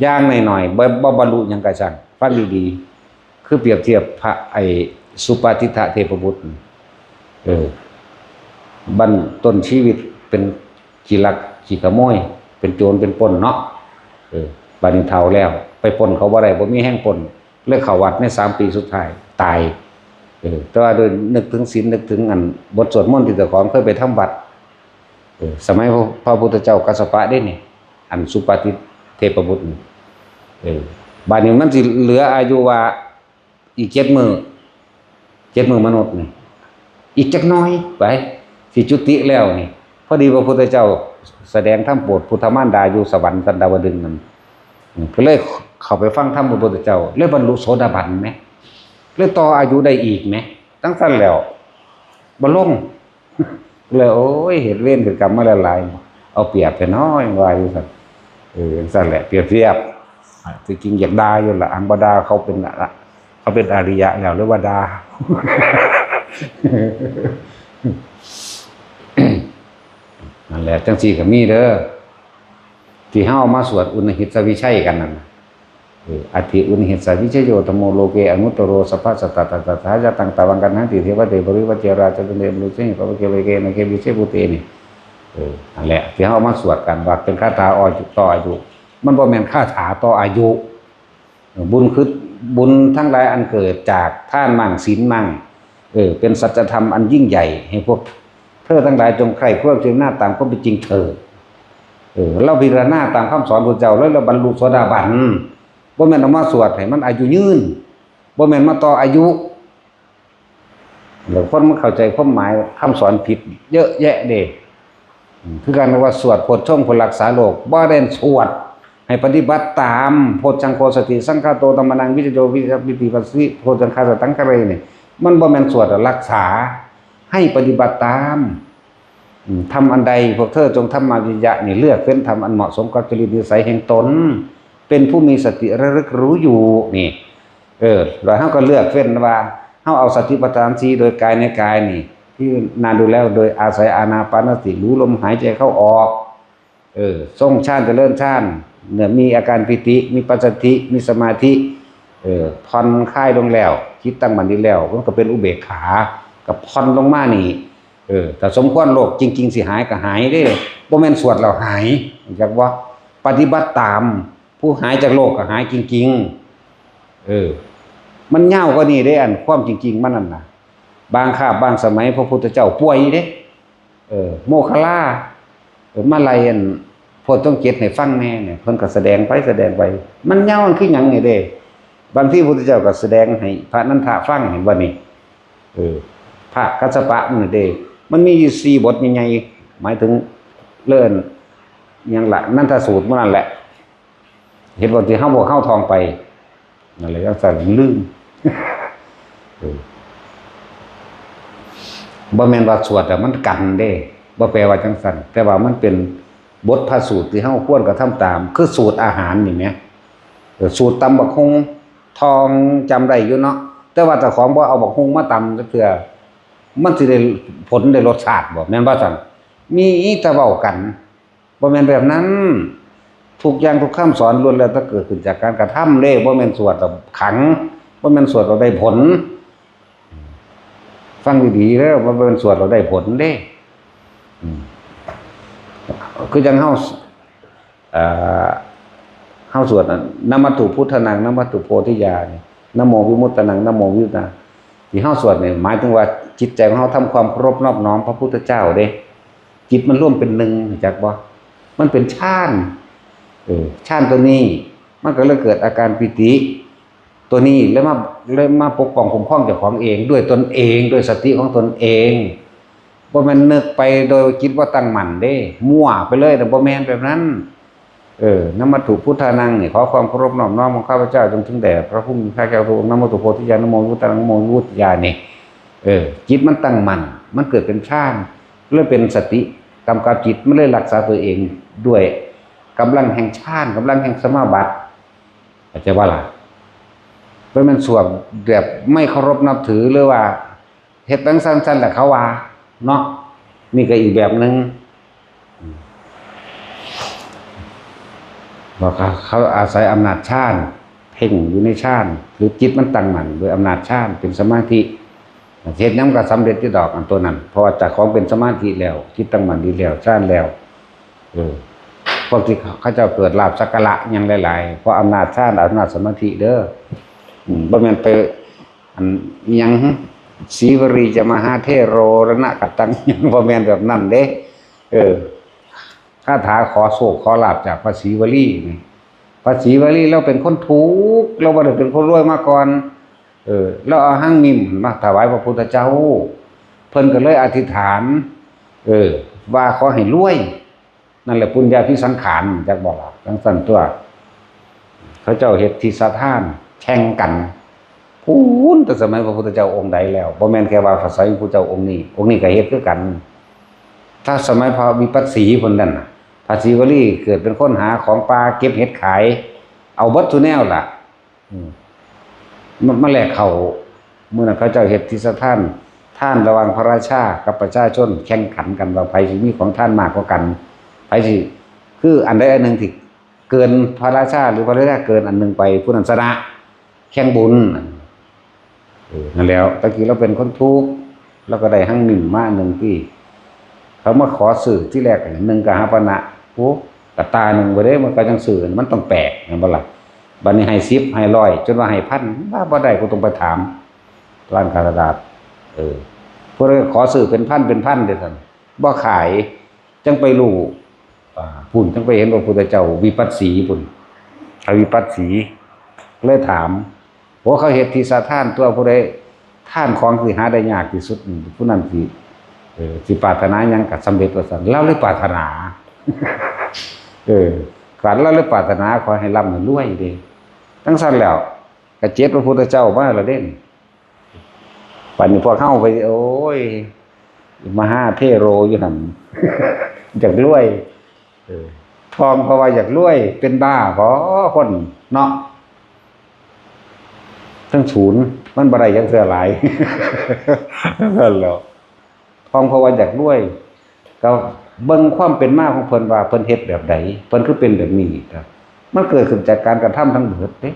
อย่างน้อยๆ บ่ บ่บรรลุหยังก็ช่าง ฟังดีๆ คือเปรียบเทียบพระไอ้สุปาทิฏฐเทพบุตร เออ บั้นต้นชีวิตเป็นขี้ลักขี้ขโมย เป็นโจรเป็นปล้นเนาะ เออ บัดนี้เฒ่าแล้ว ไปปล้นเขาบ่ได้ บ่มีแฮงปล้น เลยเข้าวัดในสามปีสุดท้าย ตาย เออ แต่ว่าโดยนึกถึงศีล นึกถึงอันบทสวดมนต์ที่เจ้าของเคยไปทำวัด เออ สมัยพระ พระพุทธเจ้ากัสสปะเด้นี่ อันสุปาทิฏฐเทพบุตรนี่ เออ บัดนี้มันสิเหลืออายุว่าอีกเจ็ดมื้อ เจ็ดมื้อมนุษย์นี่ อีกจักหน่อยไป สิจุติแล้วนี่ พอดีพระพุทธเจ้าแสดงธรรมโปรดพุทธมารดาอยู่สวรรค์ชั้นดาวดึงส์นั่น อืม ก็เลยเข้าไปฟังธรรมพระพุทธเจ้า เลยบรรลุโสดาบันแหม เลยต่ออายุได้อีกแหม จังซั่นแล้ว บ่ลง เลย โอ้ย เฮ็ดเวรเฮ็ดกรรมมาหลายๆ เอาเปรียบแท้น้อ ว่าอยู่ซั่น เออ จังซั่นแหละ เปรียบเทียบ อ่ะ ที่จริงอยากด่าอยู่ล่ะ อังบ่ด่าเขาเป็นอะ เขา เขาเป็นอริยะแล้วหรือว่าดา นั่นแหละ จังซี่ก็มีเด้อ ที่เฮามาสวดอุณหิตสวิชัยกันนั่นน่ะ เออ อตถิอุณหิตสวิชโย ธัมโม โลเก อนุตตโร สัพพะสัตตะ ตัสสะ สหายะตัง ตาวัง กัณหันติ เทวะเต ปริวัจเจ ราชา ตุเต มรุเสหิ ปะวะเก เวเก นาเก วิเช ภูเต นี่ เออ นั่นแหละ ที่เฮามาสวดกัน ว่าเป็นคาถาอ่อ ต่ออายุ มันบ่แม่นคาถาต่ออายุ บุญคือ บุญทั้งหลายอันเกิดจากทานมั่ง ศีลมั่ง เออ เป็นสัจธรรมอันยิ่งใหญ่ ให้พวกเธอทั้งหลายจงใคร่ครวญพิจารณาตามความเป็นจริงเถิด เออ เราพิจารณาตามคำสอนพระเจ้า แล้วเราบรรลุโสดาบัน บ่แม่นเอามาสวดให้มันอายุยืน บ่แม่นมาต่ออายุ แล้วคนมันเข้าใจความหมายคำสอนผิดเยอะแยะเด้ อืม คือกันว่าสวดโพชฌงค์เพื่อรักษาโลก บ่ได้สวดให้ปฏิบัติตาม โพชฌังโฆ สติสังคาโต ธัมมานัง วิจโย วิริยะ ปิติ ปัสสติ โพชฌังคา สตังคาเร นี่ มันบ่แม่นสวดรักษา ให้ปฏิบัติตาม อืม ธรรมอันใด พวกเธอจงทำมาวิริยะ นี่ เลือกเฟ้นธรรมอันเหมาะสมกับจริตนิสัยแห่งตน เป็นผู้มีสติระลึกรู้อยู่ นี่ เออ แล้วเฮาก็เลือกเฟ้นว่า เฮาเอาสติปัฏฐานสี่โดยกายในกายนี่ พิจารณาดูแล้วโดยอาศัยอานาปานสติ รู้ลมหายใจเข้าออก เออ ทรงฌานเจริญฌาน เนี่ย มีอาการปีติ มีปัสสัทธิ มีสมาธิ เออ ผ่อนคลายลงแล้ว จิตตั้งมั่นดีแล้ว มันก็เป็นอุเบกขา ก็ผ่อนลงมานี่ เออ ถ้าสมควรโรคจริงๆ สิหายก็หายเด้ บ่แม่นสวดแล้วหาย รู้จักบ่ ปฏิบัติตาม ผู้หายจากโรคก็หายจริงๆ เออ มันยาวกว่านี้เด้ อันความจริงๆ มันนั่นน่ะ บางคาบบางสมัยพระพุทธเจ้าป่วยเด้ เออ โมคคัลลา เออ มาไล่อันโพชฌงค์เจ็ดให้ฟังแหน่เนี่ย เพิ่นก็แสดงไปแสดงไป มันยาว มันคือหยังนี่เด้ บางทีพระพุทธเจ้าก็แสดงให้พระนันทะฟัง เห็นบ่นี่ เออ พระกัสสปะมันนี่เด้ มันมีอยู่สี่บทใหญ่ๆ หมายถึงเรื่องหยังล่ะ นันทสูตรมื้อนั้นแหละ เห็นบ่ที่เฮา พวกเฮาท่องไป นั่นแหละ จังซั่นลืม เออ บ่แม่นว่าสวดแล้วมันกันเด้ บ่แปลว่าจังซั่น แต่ว่ามันเป็นบทพระสูตรที่เฮาควรกระทำตาม คือสูตรอาหารนี่แหม เออ สูตรตำบักหุ่ง ท่องจำได้อยู่เนาะ แต่ว่าเจ้าของบ่เอาบักหุ่งมาตำจักเทื่อ มันสิได้ผลได้รสชาติบ่ แม่นบ่ซั่น มีแต่เว้ากัน บ่แม่นแบบนั้น ทุกอย่างทุกคำสอนล้วนแล้วแต่เกิดขึ้นจากการกระทำเด้ บ่แม่นสวดแล้วขัง บ่แม่นสวดแล้วได้ผล ฟังดีๆเด้อ บ่แม่นสวดแล้วได้ผลเด้ อืม คือจั่งเฮา เอ่อ เฮาสวดน่ะ นะมัตถุพุทธานัง นะมัตถุโพธิญาณ นะโมวิมุตตานัง นะโมวิมุตตานัง ที่เฮาสวดเนี่ย หมายถึงว่าจิตใจของเฮาทำความเคารพนอบน้อมพระพุทธเจ้าเด้ จิตมันรวมเป็นหนึ่ง รู้จักบ่ มันเป็นฌาน เออ ฌานตัวนี้ มันก็เลยเกิดอาการปีติ ตัวนี้เลยมา เลยมาปกป้องคุ้มครองเจ้าของเอง ด้วยตนเอง ด้วยสติของตนเอง บ่แม่นนึกไปโดยจิตบ่ตั้งมั่นเด้ มั่วไปเลยนะ บ่แม่นแบบนั้น เออ นะมัตถุพุทธานังนี่ ขอความเคารพนอบน้อมของข้าพเจ้าจงถึงแด่พระผู้มีพระภาคเจ้าทุกองค์ นะมัตถุโพธิญาณ นะโมวิมุตตานัง นะโมวิมุตติญาณนี่ เออ จิตมันตั้งมั่น มันเกิดเป็นฌาน เลยเป็นสติกำกับจิต มันเลยรักษาตัวเองด้วยกำลังแห่งฌาน กำลังแห่งสมาบัติ เข้าใจบ่ล่ะ บ่แม่นสวดแบบไม่เคารพนับถือ หรือว่าเฮ็ดจั่งซั่นๆ แหละเขาว่า เนาะ นี่ก็อีกแบบหนึ่ง อืม ว่าเขา เขาอาศัยอำนาจฌาน เพ่งอยู่ในฌาน หรือจิตมันตั้งมั่นโดยอำนาจฌาน เป็นสมาธิ เฮ็ดหยังก็สำเร็จอยู่ดอกอันตัวนั้น เพราะว่าเจ้าของเป็นสมาธิแล้ว จิตตั้งมั่นดีแล้ว ฌานแล้ว เออ พวกที่เขาเจ้าเกิดลาภสักการะหยังหลายๆ เพราะอำนาจฌาน อำนาจสมาธิเด้อ อืม บ่แม่นไป อันอิหยัง สีวลีจะมหาเถโรรณะกะตัง บ่แม่นแบบนั้นเด้ เออ คาถาขอโชคขอลาภจากพระศรีวลีนี่ พระศรีวลีเราเป็นคนทุกข์ เราบ่ได้เป็นคนรวยมาก่อน เออ เราเอาหางมิมมาถวายพระพุทธเจ้า เพิ่นก็เลยอธิษฐาน เออ ว่าขอให้รวย นั่นแหละปุญญาภิสังขาร จักบ่ล่ะ จั่งซั่นตัว เขาเจ้าเฮ็ดทิสทานแข่งกัน พู้นแต่สมัยพระพุทธเจ้าองค์ใดแล้ว บ่แม่นแค่ว่าอาศัยพระเจ้าองค์นี้ องค์นี้ก็เฮ็ดคือกัน ถ้าสมัยพระวิปัสสีพุ้นนั่นน่ะ พระศรีวลีเกิดเป็นคนหาของป่าเก็บเห็ดขาย เอาเบิดทุกแนวล่ะ อืม มามาแลกเข้า มื้อนั้นเขาเจ้าเฮ็ดทิสทาน ทานระหว่างพระราชากับประชาชนแข่งขันกันว่าไผสิมีของทานมากกว่ากัน ไผสิ คืออันใดอันหนึ่งที่เกินพระราชา หรือพระราชาเกินอันหนึ่งไป ผู้นั้นชนะ แข่งบุญ เออ นั่นแหล้ว ตะกี้เราเป็นคนทุกข์ เราก็ได้หังหนึ่งมาหนึ่งที่ เขามาขอซื้อที่แรกหนึ่งกหาปณะ โอ้ กะตาหนึ่งบ่เด้ มันก็จังซื้อ มันต้องแปลก แม่นบ่ล่ะ บัดนี้ให้สิบ ให้ร้อย จนว่าให้พัน ว่าบ่ได้ กูต้องไปถาม ร้านการตลาด เออ พวกนั้นขอซื้อเป็นพัน เป็นพันเด้อซั่น บ่ขาย จังไปรู้ อ่า พุ้น จังไปเห็นพระพุทธเจ้าวิปัสสีพุ้น พระวิปัสสี เลยถาม โอ้ เขาเฮ็ดทิสทานตัว ผู้ใดทานของที่หาได้ยากที่สุดนี่ ผู้นั้นสิ เออ สิปรารถนาหยังก็สำเร็จว่าซั่น ลาวเลยปรารถนา เออ การลาวเลยปรารถนาขอให้ร่ำให้รวยเด้ จั่งซั่นแล้ว ก็เจ็ดพระพุทธเจ้ามาแล้วเด้ บัดนี้พวกเฮาไป โอ้ย มหาเถโรอยู่หั่น อยากรวย เออ ทองเพราะว่าอยากรวย เป็นบ้าบ่คนเนาะ ทั้งศูนย์ มันบ่ได้จักเทื่อหลาย นั่นแหล้ว ทองเพราะว่าอยากรวย ก็เบิ่งความเป็นมาของเพิ่นว่าเพิ่นเฮ็ดแบบใด เพิ่นคือเป็นแบบนี้ครับ มันเกิดขึ้นจากการกระทำทั้งหมดเด้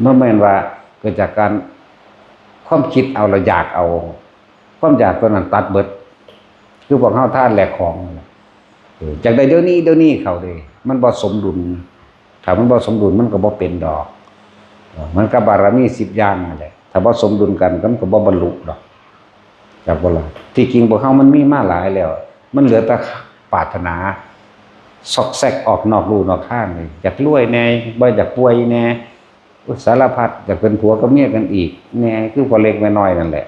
บ่แม่นว่าเกิดจากการ ความคิดเอา แล้วอยากเอา ความอยากตัวนั้นตัดเบิด คือพวกเฮาทานแลกของนั่นแหละ เออ อยากได้เดี๋ยวนี้ เดี๋ยวนี้เข้าเด้ มันบ่สมดุล ถ้ามันบ่สมดุลมันก็บ่เป็นดอก เออ มันก็บารมีสิบอย่างนั่นแหละ ถ้าบ่สมดุลกันมันก็บ่บรรลุดอก จักบ่ล่ะ ที่จริงพวกเฮามันมีมาหลายแล้ว มันเหลือแต่ปรารถนา ซอกแซกออกนอกลู่นอกทางเลย อยากรวยแน่ บ่อยากป่วยแน่ โอ้ย สารพัด อยากเป็นผัวกับเมียกันอีกแน่ คือพ่อเล็กแม่น้อยนั่นแหละ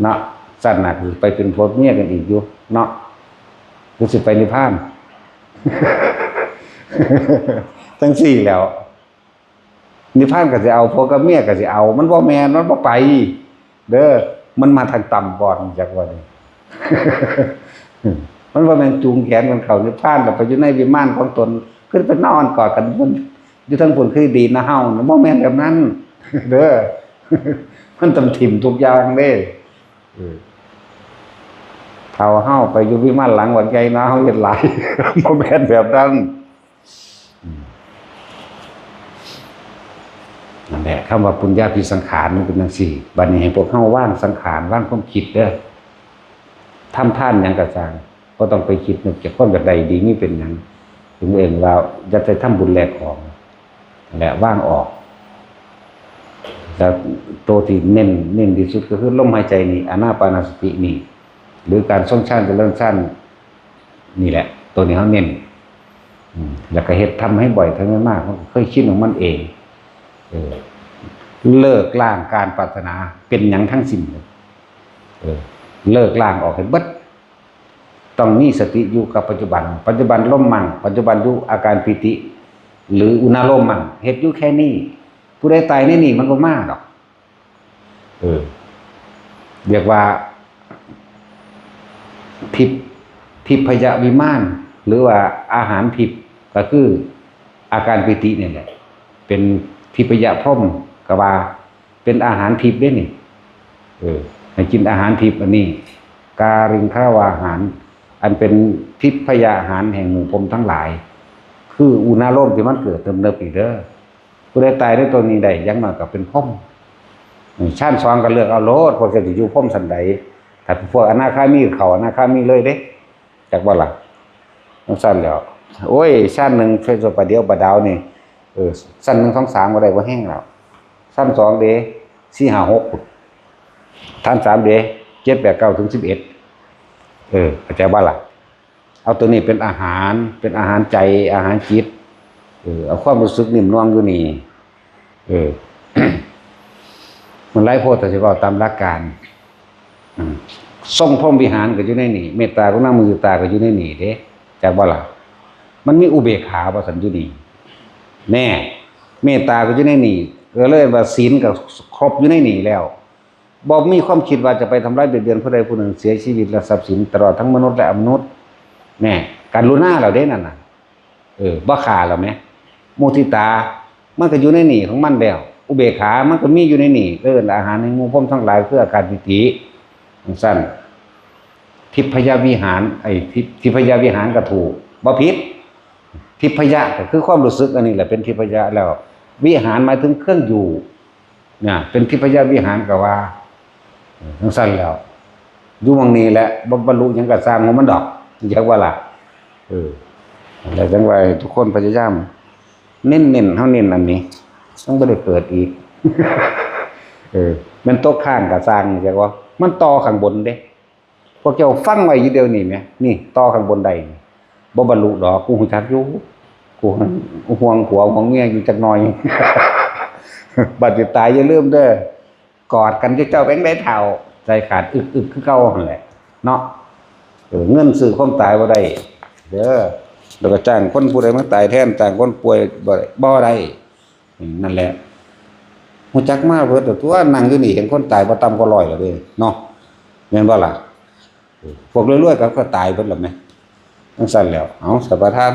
เนาะ ซั่นน่ะ คือไปเป็นผัวเมียกันอีกอยู่ เนาะ คือสิไปนิพพาน จั่งซี้แหล้ว นิพพานก็สิเอา ผัวกับเมียก็สิเอา มันบ่แม่น มันบ่ไป เด้อ มันมาทางต่ำก่อน จักว่านี่ มันบ่แม่นจูงแขนกันเข้านิพพาน แล้วไปอยู่ในวิมานของตน ขึ้นไปนอนกอดกันบน อยู่ทางพุ้นคือดีนะเฮานะ บ่แม่นแบบนั้น เด้อ มันต้องถิ่มทุกอย่างเด้ เออ เฒ่าเฮาไปอยู่วิมานหลังบักใหญ่นะ เฮาเฮ็ดหลาย บ่แม่นแบบนั้น อืม นั่นแหละ คำว่าปุญญาภิสังขารมันเป็นจั่งซี้ บัดนี้ให้พวกเฮาวางสังขาร วางความคิดเด้อ ทำทานหยังก็ซ่าง บ่ต้องไปคิดนึกจากความอยากได้ดีมีเป็นหยัง ถึงเอิ้นว่าอย่าไปทำบุญแลกของ และวางออก แล้วตัวที่เน้น เน้นที่สุดก็คือลมหายใจนี่ อานาปานสตินี่ หรือการทรงฌานเจริญฌานนี่แหละ ตัวนี้เฮาเน้น อืม แล้วก็เฮ็ดทำให้บ่อย ทำให้มาก มันก็เคยชินของมันเอง เออ เลิกล้างการปรารถนาเป็นหยังทั้งสิ้นเลย เออ เลิกล้างออกให้เบิด ต้องมีสติอยู่กับปัจจุบัน ปัจจุบันลมมั่ง ปัจจุบันอยู่อาการปีติ หรืออุณาโลมมั่ง เฮ็ดอยู่แค่นี้ ผู้ใดตายในนี่มันบ่มาดอก เออ เรียกว่า ทิพย์ ทิพยวิมาน หรือว่าอาหารทิพย์ ก็คืออาการปีตินี่แหละ เป็นทิพยพรหม ก็ว่าเป็นอาหารทิพย์เด้นี่ เออ ให้กินอาหารทิพย์อันนี้ กาลิงคาวาหาร อันเป็นทิพยาหารแห่งหมู่พรหมทั้งหลาย คืออุณาโลมที่มันเกิดเนิบๆนี่เด้อ ผู้ใดตายในตัวนี้ได้ อย่างน้อยก็เป็นพรหม อืม ชั้นสองก็เลือกเอาโลด พวกเจ้าสิอยู่พรหมชั้นใด ถ้าพวกอนาคามีเข้าอนาคามีเลยเด้ จักบ่ล่ะ จั่งซั่นแหล้ว โอ้ย ชั้นหนึ่ง เพิ่นสิประเดี๋ยวประดาวนี่ เออ ชั้นหนึ่ง สอง สาม ก็ได้บ่แฮงแล้ว ชั้นสองเด้ สี่ ห้า หก พุ้น ชั้นสามเด้ เจ็ด แปด เก้า ถึง สิบเอ็ด เออ เข้าใจบ่ล่ะ เอาตัวนี้เป็นอาหาร เป็นอาหารใจ อาหารจิต เออ เอาความรู้สึกนิ่มนวลอยู่นี่ เออ มันหลายโพด ถ้าสิเว้าตามหลักการ อืม ทรงพรหมวิหารก็อยู่ในนี่ เมตตากรุณามุทิตาก็อยู่ในนี่เด้ จักบ่ล่ะ มันมีอุเบกขาบ่ซั่นอยู่นี่ แน่ เมตตาก็อยู่ในนี่ ก็เลยว่าศีลก็ครบอยู่ในนี่แล้ว บ่มีความคิดว่าจะไปทำร้ายเบียดเบียนผู้ใดผู้หนึ่ง เสียชีวิตและทรัพย์สิน ตลอดทั้งมนุษย์และอมนุษย์ แน่ กรุณาแล้วเด้นั่นน่ะ เออ บ่ฆ่าแล้วแหม มุทิตา มันก็อยู่ในนี่ของมันแล้ว อุเบกขามันก็มีอยู่ในนี่ เอิ้นอาหารแห่งหมู่พรหมทั้งหลายคืออาการปิติ จั่งซั่น ทิพยวิหาร ไอ้ ทิ ทิพยวิหารก็ถูก บ่ผิด ทิพยะก็คือความรู้สึก อันนี้แหละเป็นทิพยะแล้ว วิหารหมายถึงเครื่องอยู่ เนี่ย เป็นทิพยวิหารก็ว่า เออ จั่งซั่นแล้ว อยู่หม่องนี้แหละ บ่บรรลุหยังก็ซ่างของมันดอก จักว่าล่ะ เออ แล้วจั่งว่าให้ทุกคนพยายาม เน้นๆ เฮาเน้นอันนี้ มันบ่ได้เปิดอีก เออ แม่นตกค้างก็ซ่าง จักว่า มันต่อข้างบนเด้ พวกเจ้าฟังไว้อยู่เดี๋ยวนี้แหม นี่ ต่อข้างบนได้นี่ บ่บรรลุดอก กูฮู้จักอยู่ กูห่วงผัวห่วงเมียอยู่จักหน่อย บัดสิตายอย่าลืมเด้อ กอดกันเจ้าเป็นไดเฒ่า ใจขาดอึกๆ คือเก่าหั่นแหละ เนาะ เออ เงินซื้อความตายบ่ได้ เด้อ แล้วก็จ้างคนผู้ใดมาตายแทน จ้างคนป่วยบ่ได้ บ่ได้ นั่นแหละ ฮู้จักมาเบิดแล้วตั๊ว นั่งอยู่นี่เห็นคนตายบ่ต่ำกว่าร้อยแล้วเด้ เนาะ แม่นบ่ล่ะ พวกรวยๆ ก็ ก็ตายเบิดแล้วแหม จั่งซั่นแล้ว เอา สะประทาน